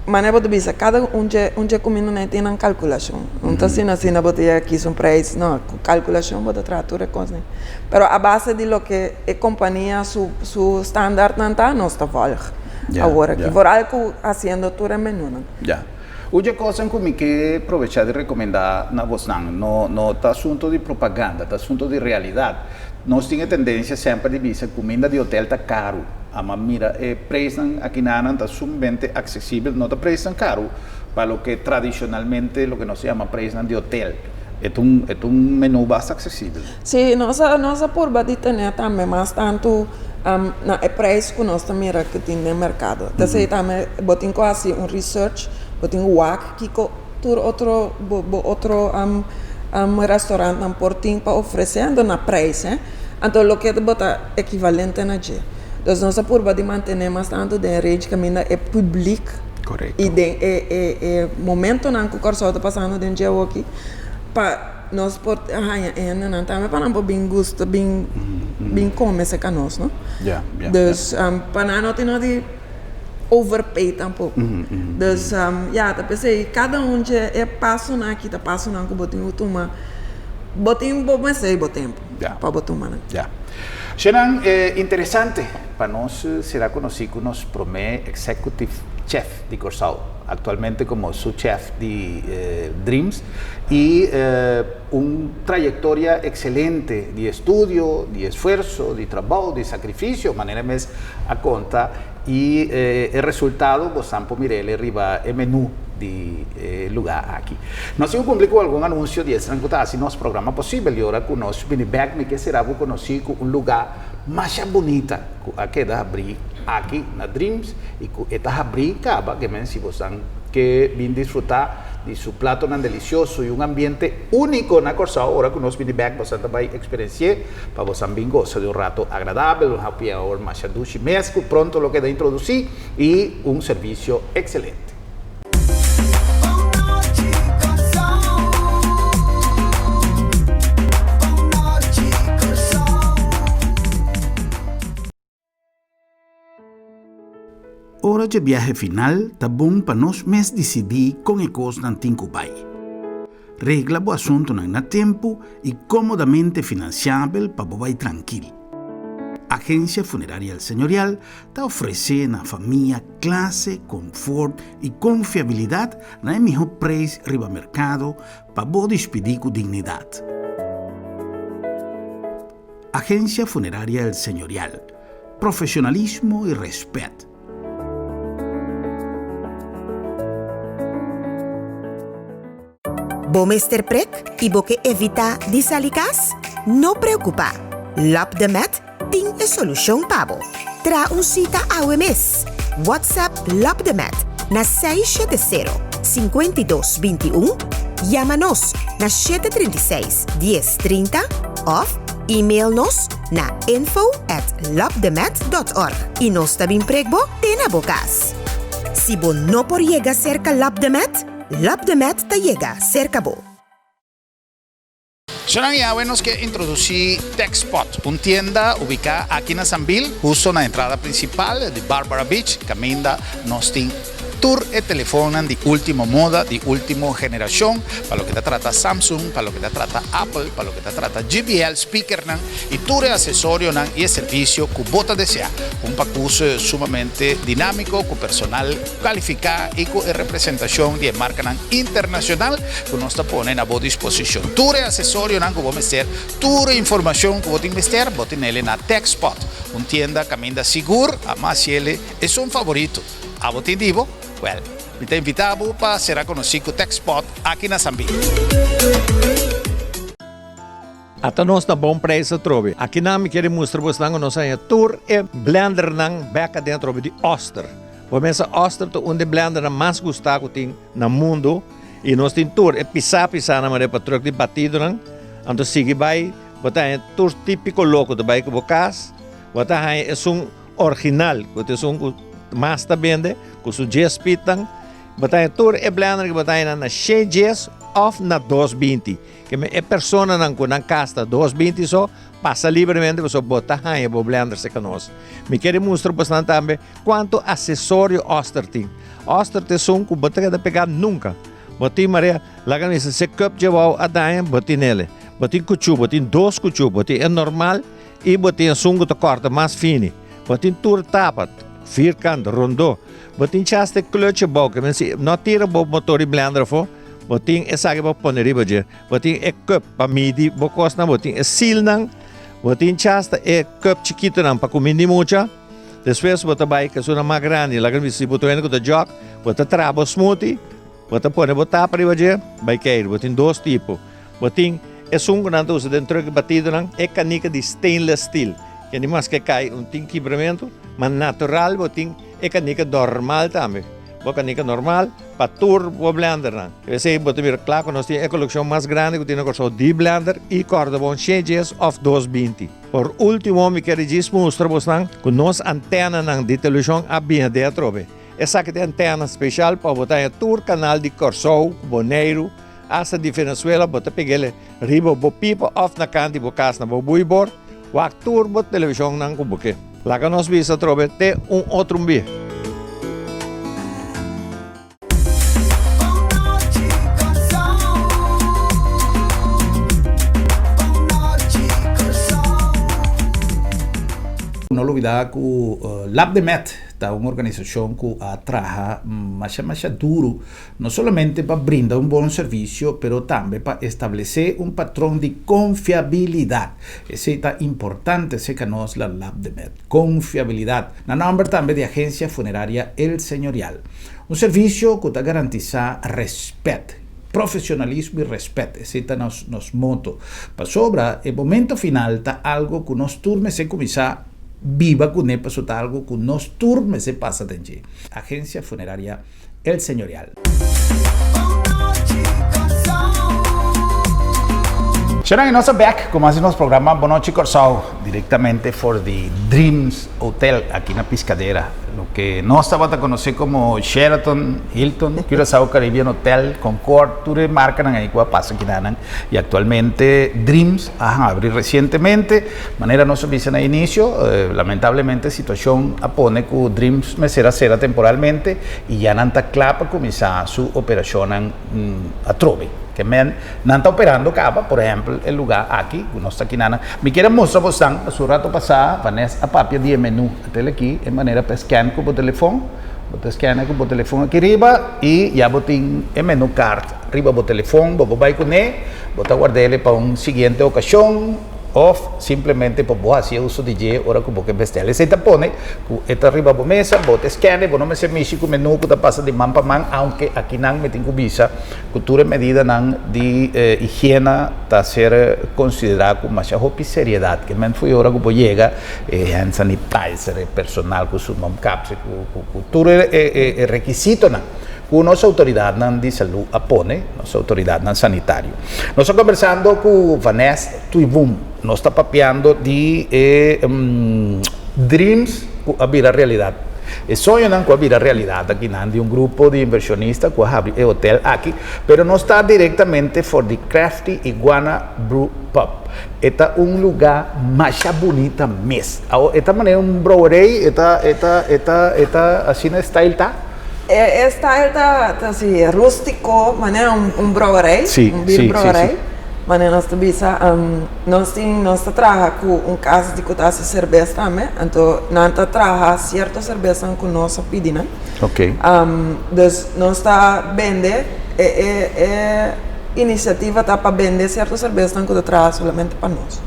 [SPEAKER 3] Manera bo ta bisa, kada un dje un dje kuminda nan tin nan kalkulashon. No ta asina asina bo ta yega kis un preis, no. Ku kalkulashon bo ta traha tur e kosnan. Pero a base di loke e kompania su su standaardnan ta, nos ta vòlg awor aki. Vooral ku hasiendo tur e menunan.
[SPEAKER 2] Ya. Un dje kosnan ku mi ke probechá di rekomendá na bosnan, no no ta asuntu di propaganda, ta asuntu di realidat. Nos tin e tendensia semper di bisa kuminda di hotel ta karu. Ama mira e preisnan akinanan ta sumamente aksesibel, no ta preisnan karu pa loke tradishonalmente loke nos ta yama preisnan di hotel. E ta un e ta un menu basta aksesibel.
[SPEAKER 3] Sí, nos a nos a purba di tene tambe mas tantu na e preis ku nos ta mira ku tin den merkado. T'esei tambe bo tin ku hasi un research, bo tin ku wak kiko Tur otro bo bo otro restaurantnan por tin pa ofresé anto na prijs hè. Anto loke bo ta ekivalente na dje. Dus nos a purba di mantené mas tantu den e range kaminda e publiek i den e e e momentonan ku Kòrsou ta pasando den dje awoki pa nos por haña e hendenan tambe pa nan por bin gusta bin bin kome serka nos no. Dus pa nan no tin no di. overpay tampoco. Dus ya, ta p'esei kada un dje e pasonan aki ta pasonan ku bo tin ku tuma, bo tin bo mester bo tempu pa bo tuma nan.
[SPEAKER 2] Ya. Shenan, e interesante pa nos sera konosí ku nos promé executive chef di Kòrsou. aktualmente komo sous chef di Dreams i un trayektoria ekselente di estudio, di esfuerso, di trabou, di sakrifisio, manera e mes a konta i e resultado bo san por mir'el riba e menú di e lugá aki. Nos tin ku kumpli ku algun anunsio di esnan ku ta hasi nos programa posibel i ora ku nos bini bèk mi ke sera bo konosí ku un lugá masha bunita ku a keda habrí aki na Dreams i ku e ta habrí kaba ke men si bosan ke bin disfrutá di su platonan delisioso i un ambiente úniko na Kòrsou ora ku nos bini bèk bosan ta bai eksperensi'é pa bosan bin gosa di un rato agradabel, un happy hour masha dushi mes ku pronto lo keda introdusí i un servisio ekselente. Ora dje biahe final ta bon pa nos mes disidí kon e kosnan tin ku bai. Regla bo asuntunan na tempu i kómodamente finansiabel pa bo bai trankil. Agensia Funeraria El Señorial ta ofresé na famia klase, konfort i konfiabilidat na e mihó preis riba merkado pa bo dispidí ku dignidat. Agensia Funeraria El Señorial, Profesionalismo y respet.
[SPEAKER 4] Bo mester prek i bo ke evitá di sali kas? No preokupá! Lab de Med tin e solushon pa bo. Traha un sita awe mes! WhatsApp Lab de Med na 670 52 21, yama nos na 736 10 30 òf email nos na info at labdemed dot org i nos ta bin prek bo te na bo kas. Si bo no por yega serka Lab de Med, Lab de Med ta yega serka bo.
[SPEAKER 2] Shonan Yahweh nos ke introdusí Techspot, un tienda ubiká aki na Sambil, husto na entrada prinsipal di Barbara Beach, kaminda nos tin tur e telefonnan di último moda, di último generashon, pa loke ta trata Samsung, pa loke ta trata Apple, pa loke ta trata JBL speakernan i tur e asesorionan i e servisio ku bo ta deseá. Un pakus sumamente dinámiko ku personal kalifiká i ku e representashon di e markanan internashonal ku nos ta pone na bo disposishon. Tur e asesorionan ku bo mester, tur e informashon ku bo tin mester, bo tin'el na Techspot, un tienda kaminda sigur a mas yele esun favorito. Abo tin di bo? Wèl, mi ta invitá bo pa sera konosí ku Techspot aki na San Bill.
[SPEAKER 5] Ata nos na bon prijs atrobe. Akinan mi kere mustra bosnan ku nos haña tur e blendernan bek aden atrobe di Oster. Bo mesa Oster ta un di e blendernan mas gustá ku tin na mundu i nos tin tur e pisá pisánan manera pa truk di batidonan. Anto sigui bai bo ta haña tur típiko loko ta bai ku bo kas. Bo ta haña esun Orginal, ku ta esun ku mas ta bende, ku su djes pitnan. Bo ta haña tur e blender ku bo ta haña na shen djes òf na 220. Ke men e personanan ku nan kas ta 220 so, pasa libremente pasobra bo ta haña bo blender serka nos. Mi kere mustra bosnan tambe kuantu asesorio Oster tin. Oster ta esun ku bo ta keda pegá nunka. Bo tin marea, laga mi bisa, se cup dje wou a daña, bo tin ele. Bo tin kuchú, bo tin dos kuchú, bo tin e normal I bo tin esun ku ta kòrta mas fini. Bo tin tur tapa, vierkant, rondó. Bo tin chas te klutje bou, ke men si no tira bo motor di blender afó, bo tin esaki pa pone riba dje. Bo tin e cup pa midi bo kosnan, bo tin e silnan, bo tin chas ta e cup chikitonan pa kuminda di mucha. Despues bo ta bai ku esunnan mas grandi, laga mi si bo ta wende ku ta jòk, bo ta traha bo smoothie, bo ta pone bo tapa riba dje, bai keir. Bo tin dos tipo. Bo tin esun ku nan ta usa den truck batidonan, e kanika di stainless steel, ke ni maske kai un tin kibramentu, ma natural bo tin e kanika normal tambe. Bo kanika normal pa tur bo blendernan. Esei bo ta mira kla ku nos tin e kolekshon mas grandi ku tin na Kòrsou di blender i kòrda bon shen djes òf 220. Por último mi kere djis mustra bosnan ku nos antenanan di televishon a bini den atrobe. Esaki ta e antena speshal pa bo ta haña tur kanal di Kòrsou, Boneiru, Asta di Venezuela bo ta peg'el riba bo pipa of na kant di bo kas na bo buibor, wak tur bo televishonnan ku bo ke. Laga nos bisa atrobe te un otro un bia.
[SPEAKER 2] No lubida ku Lab de Met. Ta un organisashon ku a traha masha masha duru, no solamente pa brinda un bon servisio, pero tambe pa establesé un patron di konfiabilidat. Esei ta importante serka nos la Labdemed, konfiabilidat. Na nòmber tambe di Agensia Funeraria El Señorial. Un servisio ku ta garantisá rèspèt, profesionalismo i rèspèt, esei ta nos nos moto. Pasobra e momento final ta algu ku nos tur mester kuminsá biba kuné pasobra ta algu ku nos tur mester pasa den dje. Agensia Funeraria El Señorial. Sharon i nos a bek ku mas di nos programa Bon Nochi Kòrsou direktamente for di Dreams Hotel aki na Piscadera, loke nos tabata konosé komo Sheraton, Hilton, Curaçao Caribbean Hotel, Concord, tur e markanan ei ku a pasa kinanan i aktualmente Dreams a habri resientemente. Manera nos a bisa na inicio, lamentablemente situacion a pone cu Dreams mester a cera temporalmente y ya nan ta cla pa cuminsa su operacionnan atrobe. Ke men nan ta operando caba, por ehempel e lugar aki cu nos ta kinanan. Mi kier a mustra bosnan, su rato pasa Vanessa a papia di e menu atel aki, e manera pa e scan cu bo telefon, bo ta scan cu bo telefon aki riba y ya bo tin e menu card riba bo telefon, bo por bay cune, bo ta wardele pa un siguiente ocasion. Of simplemente pa bo hasi e uso di dje ora ku bo ke bestel. Esei ta pone ku e ta riba bo mesa, bo ta skène, bo no mester mishi ku menú ku ta pasa di man pa man, aunke akinan mi tin ku bisa ku tur e medidanan di higiena ta ser konsiderá ku masha hopi seriedat. Ke men fo'i ora ku bo yega e hand sanitizer, e personal ku su mondkapje, ku tur e rekisitonan. Ku nos outoridatnan di salú a pone, nos outoridatnan sanitario. Nos ta kombersando ku Vanessa Tuibum. Nos ta papiando di e dreams ku a bira realidat. E soñonan ku a bira realidat akinan di un grupo di invershonista ku a habri e hotel aki. Pero nos ta direktamente for di Crafty Iguana Brew Pub. E ta un lugá masha bunita mes. Awor e ta manera un brouwerij, e ta e ta e ta e ta asina e style ta?
[SPEAKER 3] E style ta asi rústiko, manera un brouwerij, un bierbrouwerij, manera nos ta bisa. Nos tin, nos ta traha ku un kas di ku ta hasi serbes tambe, anto nan ta traha sierto serbesnan ku nos a pidi nan. Dus nos ta bende, e e inisiativa ta pa bende sierto serbesnan ku ta traha solamente pa nos.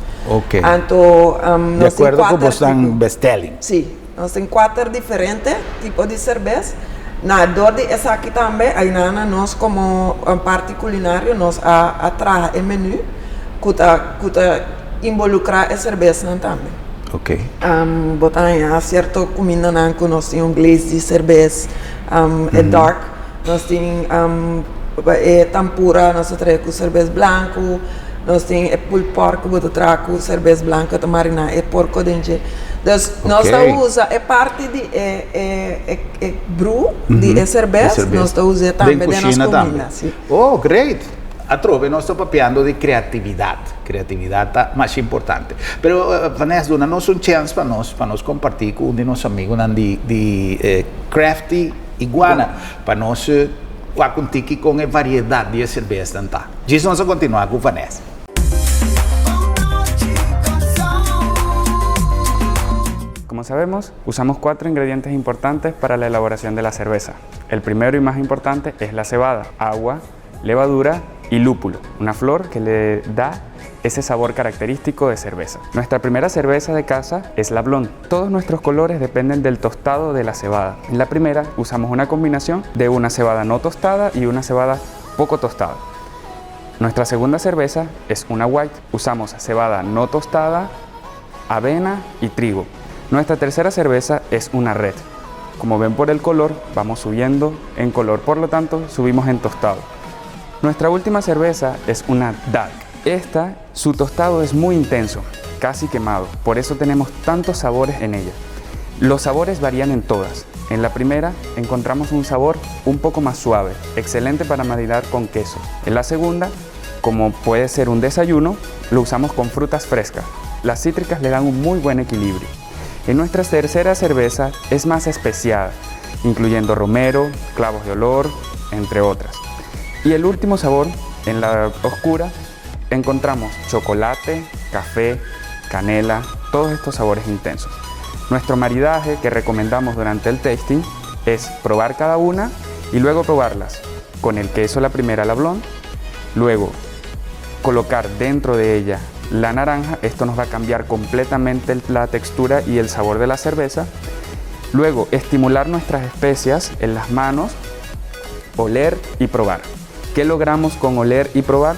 [SPEAKER 3] Anto
[SPEAKER 2] nos tin kuater tipo. Di akuerdo ku bosnan bestelling.
[SPEAKER 3] Si. Nos tin kuater diferente tipo di serbes. Na dor di esaki tambe ainana nos komo parti kulinario nos a a traha e menu ku ta ku ta involukrá e serbesnan tambe.
[SPEAKER 2] Oke.
[SPEAKER 3] Bo ta haña sierto kumindanan ku nos tin un glaze di serbes, e dark, nos tin e tampura nos ta traha ku serbes blanku. Nos tin e pulled pork ku bo ta traha ku serbes blanku ta mariná e porko den dje. Dus nos ta usa e parti di e e e brew di e serbes, nos ta us'é tambe den nos kuminda.
[SPEAKER 2] Si. Oh, great! Atrobe nos ta papiando di kreatividat. Kreatividat ta masha importante. Pero Vanessa, duna nos un chèns pa nos pa nos kompartí ku un di nos amigunan di di Crafty Iguana pa nos wak un tiki kon e variedat di e serbesnan ta. Djis nos a kontinuá ku Vanessa.
[SPEAKER 6] Como sabemos, usamos cuatro ingredientes importantes para la elaboración de la cerveza. El primero y más importante es la cebada, agua, levadura y lúpulo, una flor que le da ese sabor característico de cerveza. Nuestra primera cerveza de casa es la blonde. Todos nuestros colores dependen del tostado de la cebada. En la primera usamos una combinación de una cebada no tostada y una cebada poco tostada. Nuestra segunda cerveza es una white. Usamos cebada no tostada, avena y trigo. Nuestra tercera cerveza es una red. Como ven por el color, vamos subiendo en color, por lo tanto, subimos en tostado. Nuestra última cerveza es una dark. Esta, su tostado es muy intenso, casi quemado, por eso tenemos tantos sabores en ella. Los sabores varían en todas. En la primera encontramos un sabor un poco más suave, excelente para maridar con queso. En la segunda, como puede ser un desayuno, lo usamos con frutas frescas. Las cítricas le dan un muy buen equilibrio. En nuestra tercera cerveza es más especiada, incluyendo romero, clavos de olor, entre otras. Y el último sabor, en la oscura, encontramos chocolate, café, canela, todos estos sabores intensos. Nuestro maridaje que recomendamos durante el tasting es probar cada una y luego probarlas con el queso la primera la blonde, luego colocar dentro de ella la naranja, esto nos va a cambiar completamente la textura y el sabor de la cerveza. Luego estimular nuestras especias en las manos, oler y probar. ¿Qué logramos con oler y probar?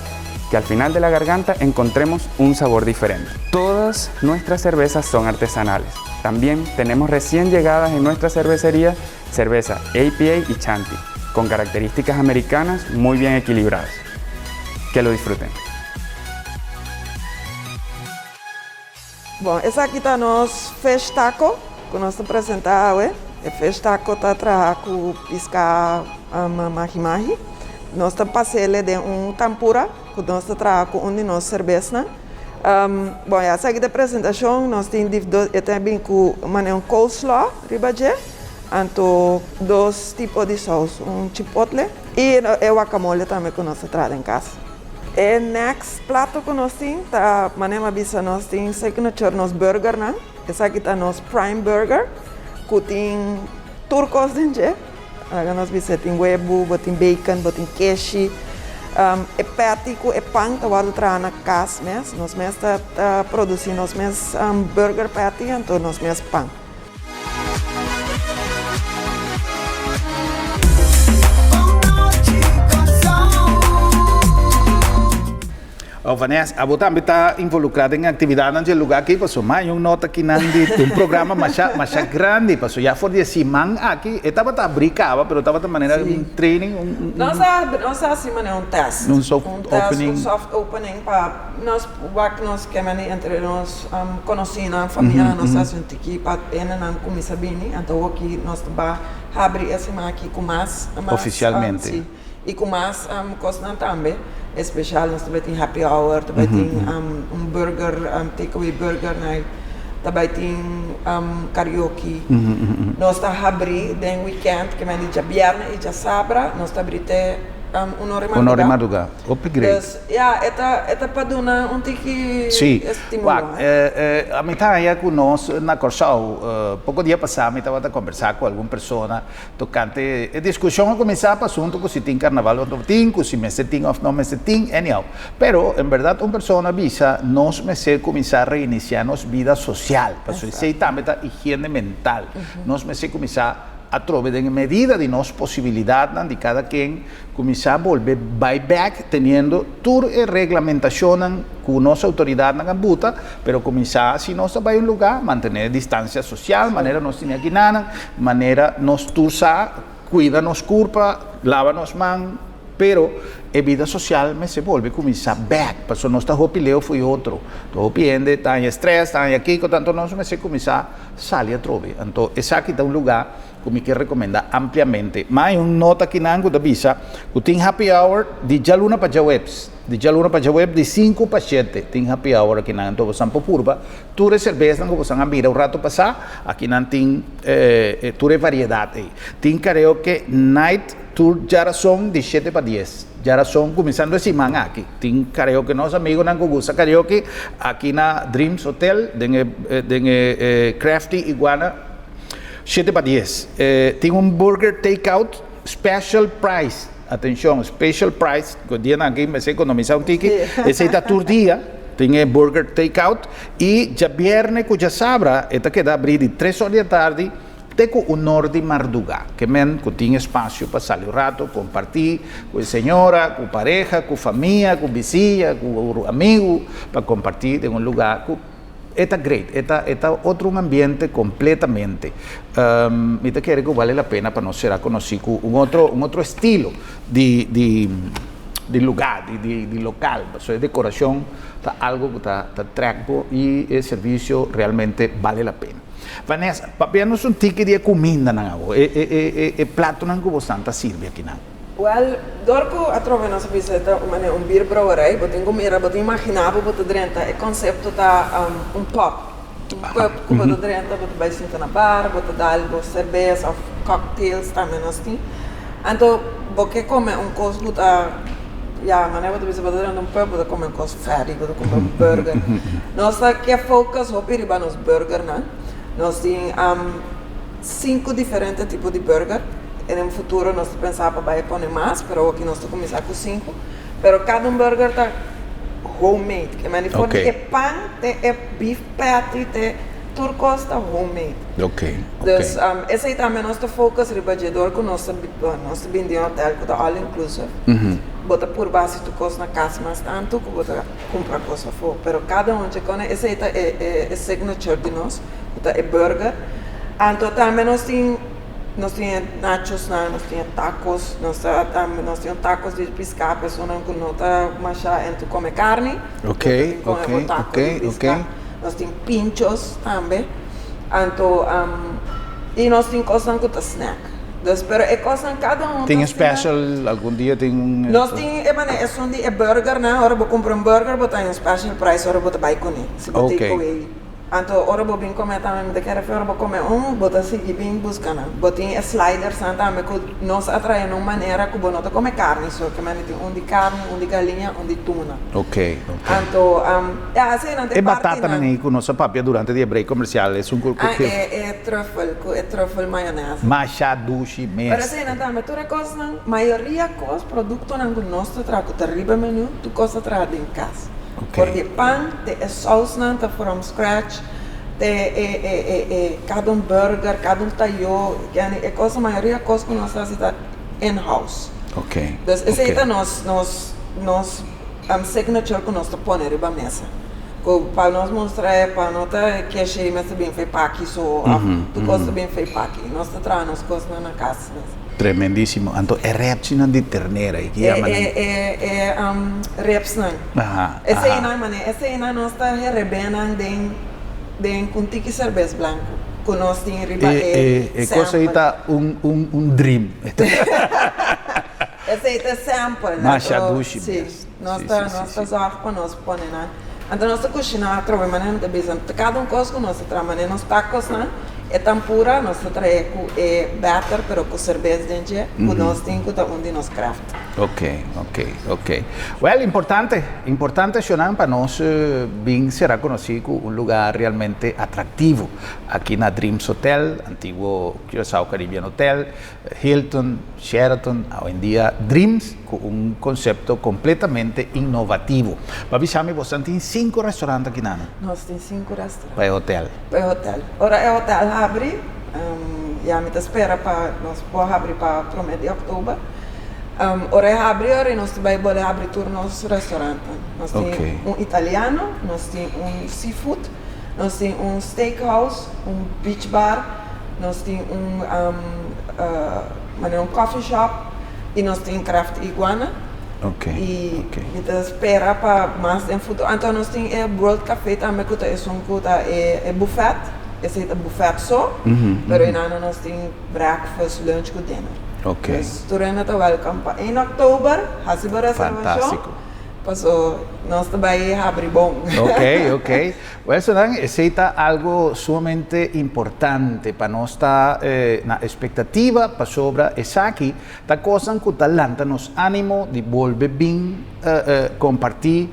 [SPEAKER 6] Que al final de la garganta encontremos un sabor diferente. Todas nuestras cervezas son artesanales. También tenemos recién llegadas en nuestra cervecería cerveza APA y Chanti, con características americanas muy bien equilibradas. Que lo disfruten.
[SPEAKER 3] Bon, esaki ta nos fish taco ku nos ta presentá awe. E fish taco ta traha ku piská mahi mahi. Nos ta pas'ele den un tampura ku nos ta traha ku un di nos serbesnan. Bon, ya esaki ta e presentashon. Nos tin e ta bin ku manera un coleslaw riba dje, anto dos tipo di sous, un chipotle i e guacamole tambe ku nos ta traha den kas. E next plato ku nos tin ta, manera mi a bisa nos tin signature nos burgernan. Esaki ta nos prime burger ku tin tur kos den dje. Laga nos bisa tin webu, bo tin bacon, bo tin keshi. E patty ku e pan ta wòrdu traha na kas mes. Nos mes ta produsí nos mes burger patty anto nos mes pan.
[SPEAKER 2] Oh, Vanessa, abo tambe ta involucrá den actividadnan dje lugar aki, paso ma un nota kinan di un programa masha, masha grandi, paso ya for di e siman aki e tabata abrí caba, pero tabata manera un training, un, un,
[SPEAKER 3] Nos a, nos a haci manera un test.
[SPEAKER 2] Un soft
[SPEAKER 3] Un test,
[SPEAKER 2] opening.
[SPEAKER 3] un soft opening pa nos wak nos kemeni entre nos conocinan, familianan, nos a haci un tiki pa hendenan cuminsa bini, anto awoki nos ta ba habri e siman aki cu mas, mas,
[SPEAKER 2] Oficialmente.
[SPEAKER 3] si. I ku mas kosnan tambe, espesial nos ta bai tin happy hour, ta bai tin un burger, take away burger night, ta bai tin karaoke. Nos ta habri den weekend, ke men di djabièrnè i djasabra, nos ta habri te un ora i
[SPEAKER 2] Un ora i
[SPEAKER 3] mardugá.
[SPEAKER 2] mardugá. Hopi great.
[SPEAKER 3] Dus, ya, e ta e ta pa duna un tiki
[SPEAKER 2] Sí.
[SPEAKER 3] estímulo,
[SPEAKER 2] Wak,
[SPEAKER 3] eh.
[SPEAKER 2] ami ta haña ku nos na Kòrsou, poko dia pasá mi tabata kombersá ku algun persona Tocante e discusion a cuminsa pa asunto cu si tin carnaval of no tin, cu si mester tin of no mester tin, anyhow. Pero en berdad un persona bisa nos mester cuminsa reinicia nos bida social, pasobra esey tambe ta higiene mental. Nos mester cuminsa atrobe den e medida di nos posibilidadnan di cada ken Kuminsá bolbe bai bèk teniendo tur e reglamentashonnan ku nos outoridatnan a buta, pero kuminsá si nos ta bai un lugá, mantené distansia sosial manera nos tene akinanan, manera nos tur sa kuida nos kurpa, laba nos man, pero e bida sosial mester bolbe kuminsá bèk, pasobra nos ta hopi leu fo'i otro, hopi hende ta haña strès, ta haña kiko, tanto nos mester kuminsá sali atrobe. Anto esaki ta un lugá ku mi ke rekomendá ampliamente. Ma hay un nota akinan ku ta bisa ku tin happy hour di djaluna pa djaweps. Di djaluna pa djawep di sinku pa shete tin happy hour akinan. Anto bosan por purba tur e serbesnan ku bosan a mira un rato pasá. Akinan tin tur e variedat ei. Tin karaoke night tur djarason di shete pa dies. Djarason kuminsando e siman aki tin karaoke. Nos amigunan ku gusta karaoke aki na Dreams Hotel den e den e Crafty Iguana. Shete pa dies. Tin un burger take out special price. Atencion, special price. Cu dianan aki mester economisa un tiki. Esey ta tur dia. Tin e burger take out. Y djabierne cu djasabra e ta keda abri di tres or di atardi te cu un or di marduga. Ke men cu tin espacio pa sali un rato, comparti cu e señora, cu pareha, cu famia, cu bisiña, cu amigo, pa comparti den un lugar cu. E ta great, e ta e ta otro un ambiente completamente. Mi ta kere cu bale la pena pa nos sera conoci cu un otro un otro estilo di di di lugar, di di di local. Pasobra e decoracion ta algo cu ta ta trek bo y e servicio realmente bale la pena. Vanessa, papia nos un tiki di e cumindanan awo, e e e e platonan cu bosan ta sirbi akinan.
[SPEAKER 3] Wel, dor ku atrobe nos a bisa e ta un manera un bierbrouwerij, bo tin ku mira, bo tin imaginá bo bo ta drenta, e konsepto ta un pub, un pub ku bo ta drenta, bo ta bai sinta na bar, bo ta dal bo serbes òf cocktails tambe nos tin. Anto bo ke kome un kos ku ta, ya, manera bo ta bisa bo ta drenta un pub, bo ta kome un kos fèri, bo ta kome un burger. Nos ta ke focus hopi riba nos burgernan. Nos tin sinku diferente tipo di burger. Den futuro nos ta pensa pa bai pone mas, pero awoki nos ta kuminsá ku sinku. Pero kada un burger ta homemade. Ke men di for di e pan te e beef patty te tur kos ta homemade. Dus esei tambe nos ta focus riba dje dor ku nos ta nos ta bini den hotel ku ta all inclusive. Bo ta purba hasi tur kos na kas mas tantu ku bo ta kumpra kos afó. Pero kada un dje kone esei ta e signature di nos ku ta e burger. Anto tambe nos tin. Nos tin e nachosnan, nos tin e tacos, nos ta tambe nos tin un tacos di piská, personanan ku no ta masha into kome karni, bo ta bin kome bo taco di piská. Nos tin pinchos tambe, anto i nos tin kosnan ku ta snack. Dus pero e kosnan kada un ta
[SPEAKER 2] Tin special algun dia tin un.
[SPEAKER 3] Nos tin e manera esun di e burgernan, ora bo kumpra un burger bo ta haña un special price ora bo ta bai kuné, si bo take away. Anto ora bo bin come tambe mi ta kere fe ora bo come un bo ta sigui bin busca nan. Bo tin e sliders nan tambe cu nos a trae na un manera cu bo no ta come carni so ke mende tin un di carni, un di galiña, un di tuna.
[SPEAKER 2] Ok, ok.
[SPEAKER 3] Anto ya asina nan ta
[SPEAKER 2] E
[SPEAKER 3] e
[SPEAKER 2] batatanan
[SPEAKER 3] partinan.
[SPEAKER 2] ei cu nos a papia durante di e break comercial esun cu
[SPEAKER 3] Ah e e truffle cu e truffle mayonaise.
[SPEAKER 2] Masha dushi mes.
[SPEAKER 3] Pero asina tambe tur e cosnan mayoria cos productonan cu nos ta traha cu ta riba e menu tur cos ta traha den cas. For di e pan te e sausnan ta from scratch te e e e e kada un burger kada un tayo yani e cosa mayoria cos cu nos ta haci ta in house. Dus esey ta nos nos nos signature cu nos ta pone riba mesa cu pa nos mustra e pa no ta keshi mester bin fey paki so of tur cos ta bin fey paki nos ta traha nos cosnan na cas mes.
[SPEAKER 2] Tremendisimo. Anto e repsnan di ternera i ki yama nan?
[SPEAKER 3] E e e repsnan.
[SPEAKER 2] Aha, aha.
[SPEAKER 3] Eseinan mane, eseinan nos ta herebé nan den den ku un tiki serbes blanku ku nos tin riba
[SPEAKER 2] E
[SPEAKER 3] e
[SPEAKER 2] e e kos ei
[SPEAKER 3] sample.
[SPEAKER 2] ta un un un dream.
[SPEAKER 3] Esei ta e sample.
[SPEAKER 2] Masha
[SPEAKER 3] Anto
[SPEAKER 2] dushi
[SPEAKER 3] si,
[SPEAKER 2] mes.
[SPEAKER 3] nos
[SPEAKER 2] Si,
[SPEAKER 3] ta
[SPEAKER 2] si, si,
[SPEAKER 3] nos ta
[SPEAKER 2] si.
[SPEAKER 3] zòrg pa nos pone nan. Anto nos ta kushiná atrobe manera mi ta bisa kada un kos ku nos ta traha manera nos takosnan. E tampura nos ta trae ku e batter pero ku serbes den dje ku nos tin ku ta un di nos craft.
[SPEAKER 2] Ok, ok, ok. Well, importante, importante shownan pa nos bin sera konosí ku un lugar realmente atractivo aki na Dreams Hotel, antiguo Curaçao Caribbean Hotel, Hilton, Sheraton, awendia Dreams ku un konsepto kompletamente innovativo. Pa bisa mi bosan tin sinku restaurant aki nan?
[SPEAKER 3] Nos tin sinku restaurant.
[SPEAKER 2] Pa e hotel.
[SPEAKER 3] Pa e hotel. Ora e hotel habri, ya mi ta spera pa nos por habri pa prome di oktober. Ora e habri ora nos ta bai bole habri tur nos restaurantnan. Nos tin un italiano, nos tin un seafood, nos tin un steakhouse, un beach bar, nos tin un manera un coffee shop y nos tin Craft Iguana. Y mi ta spera pa mas den futuro. Anto nos tin e World Cafe tambe cu ta esun cu ta e buffet. Esey ta buffet so. Pero enan nos tin breakfast, lunch cu dinner. Dus tur hende ta welcome pa 1 oktober haci bo reservacion. Paso nos ta bay habri bon.
[SPEAKER 2] Ok, ok. Wèlsenan, esei ta algo sumamente importante pa nos ta na espektativa pasobra esaki ta kosnan ku ta lanta nos ánimo di bolbe bin kompartí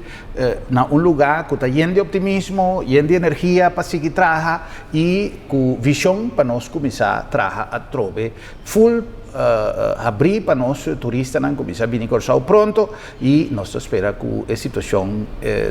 [SPEAKER 2] na un lugá ku ta yen di optimismo, yen di energia pa sigui traha i ku vishon pa nos kuminsá traha atrobe ful habrí pa nos turistanan kuminsá bini Kòrsou pronto. I nos ta spera ku e situashon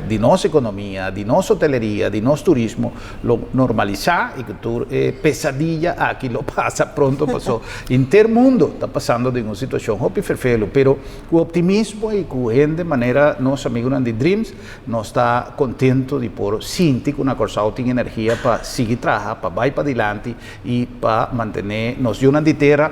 [SPEAKER 2] di nos ekonomia, di nos hoteleria, di nos turismo lo normalisá i ku tur e pesadilla aki lo pasa pronto paso henter mundo ta pasando den un situashon hopi ferfelu. Pero ku optimismo i ku hende manera nos amigunan di Dreams nos ta kontento di por sinti ku na Kòrsou tin energia pa sigui traha, pa bai padilanti i pa mantené nos yunan di tera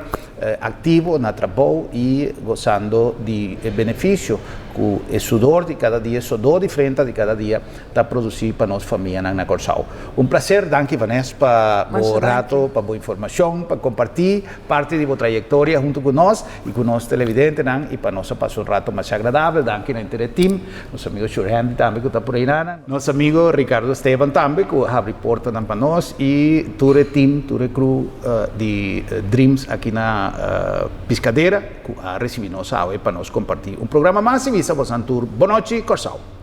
[SPEAKER 2] Aktivo na trabou i gosando di e benefisio ku e sudor di kada dia, e sodó di frenta di kada dia ta produsí pa nos famianan na Kòrsou. Un plaser, danki Vaness pa bo rato, pa bo informashon, pa kompartí parti di bo trayektoria huntu ku nos i ku nos televidentenan i pa nos a pasa un rato masha agradabel. Danki na henter e tim, nos amigo Shurhendy tambe ku ta por einan, nos amigo Ricardo Esteban tambe ku a habri portanan pa nos i tur e tim, tur e crew di Dreams aki na Piscadera ku a risibi nos awe pa nos kompartí un programa mas i bisa bosan tur bonochi Kòrsou.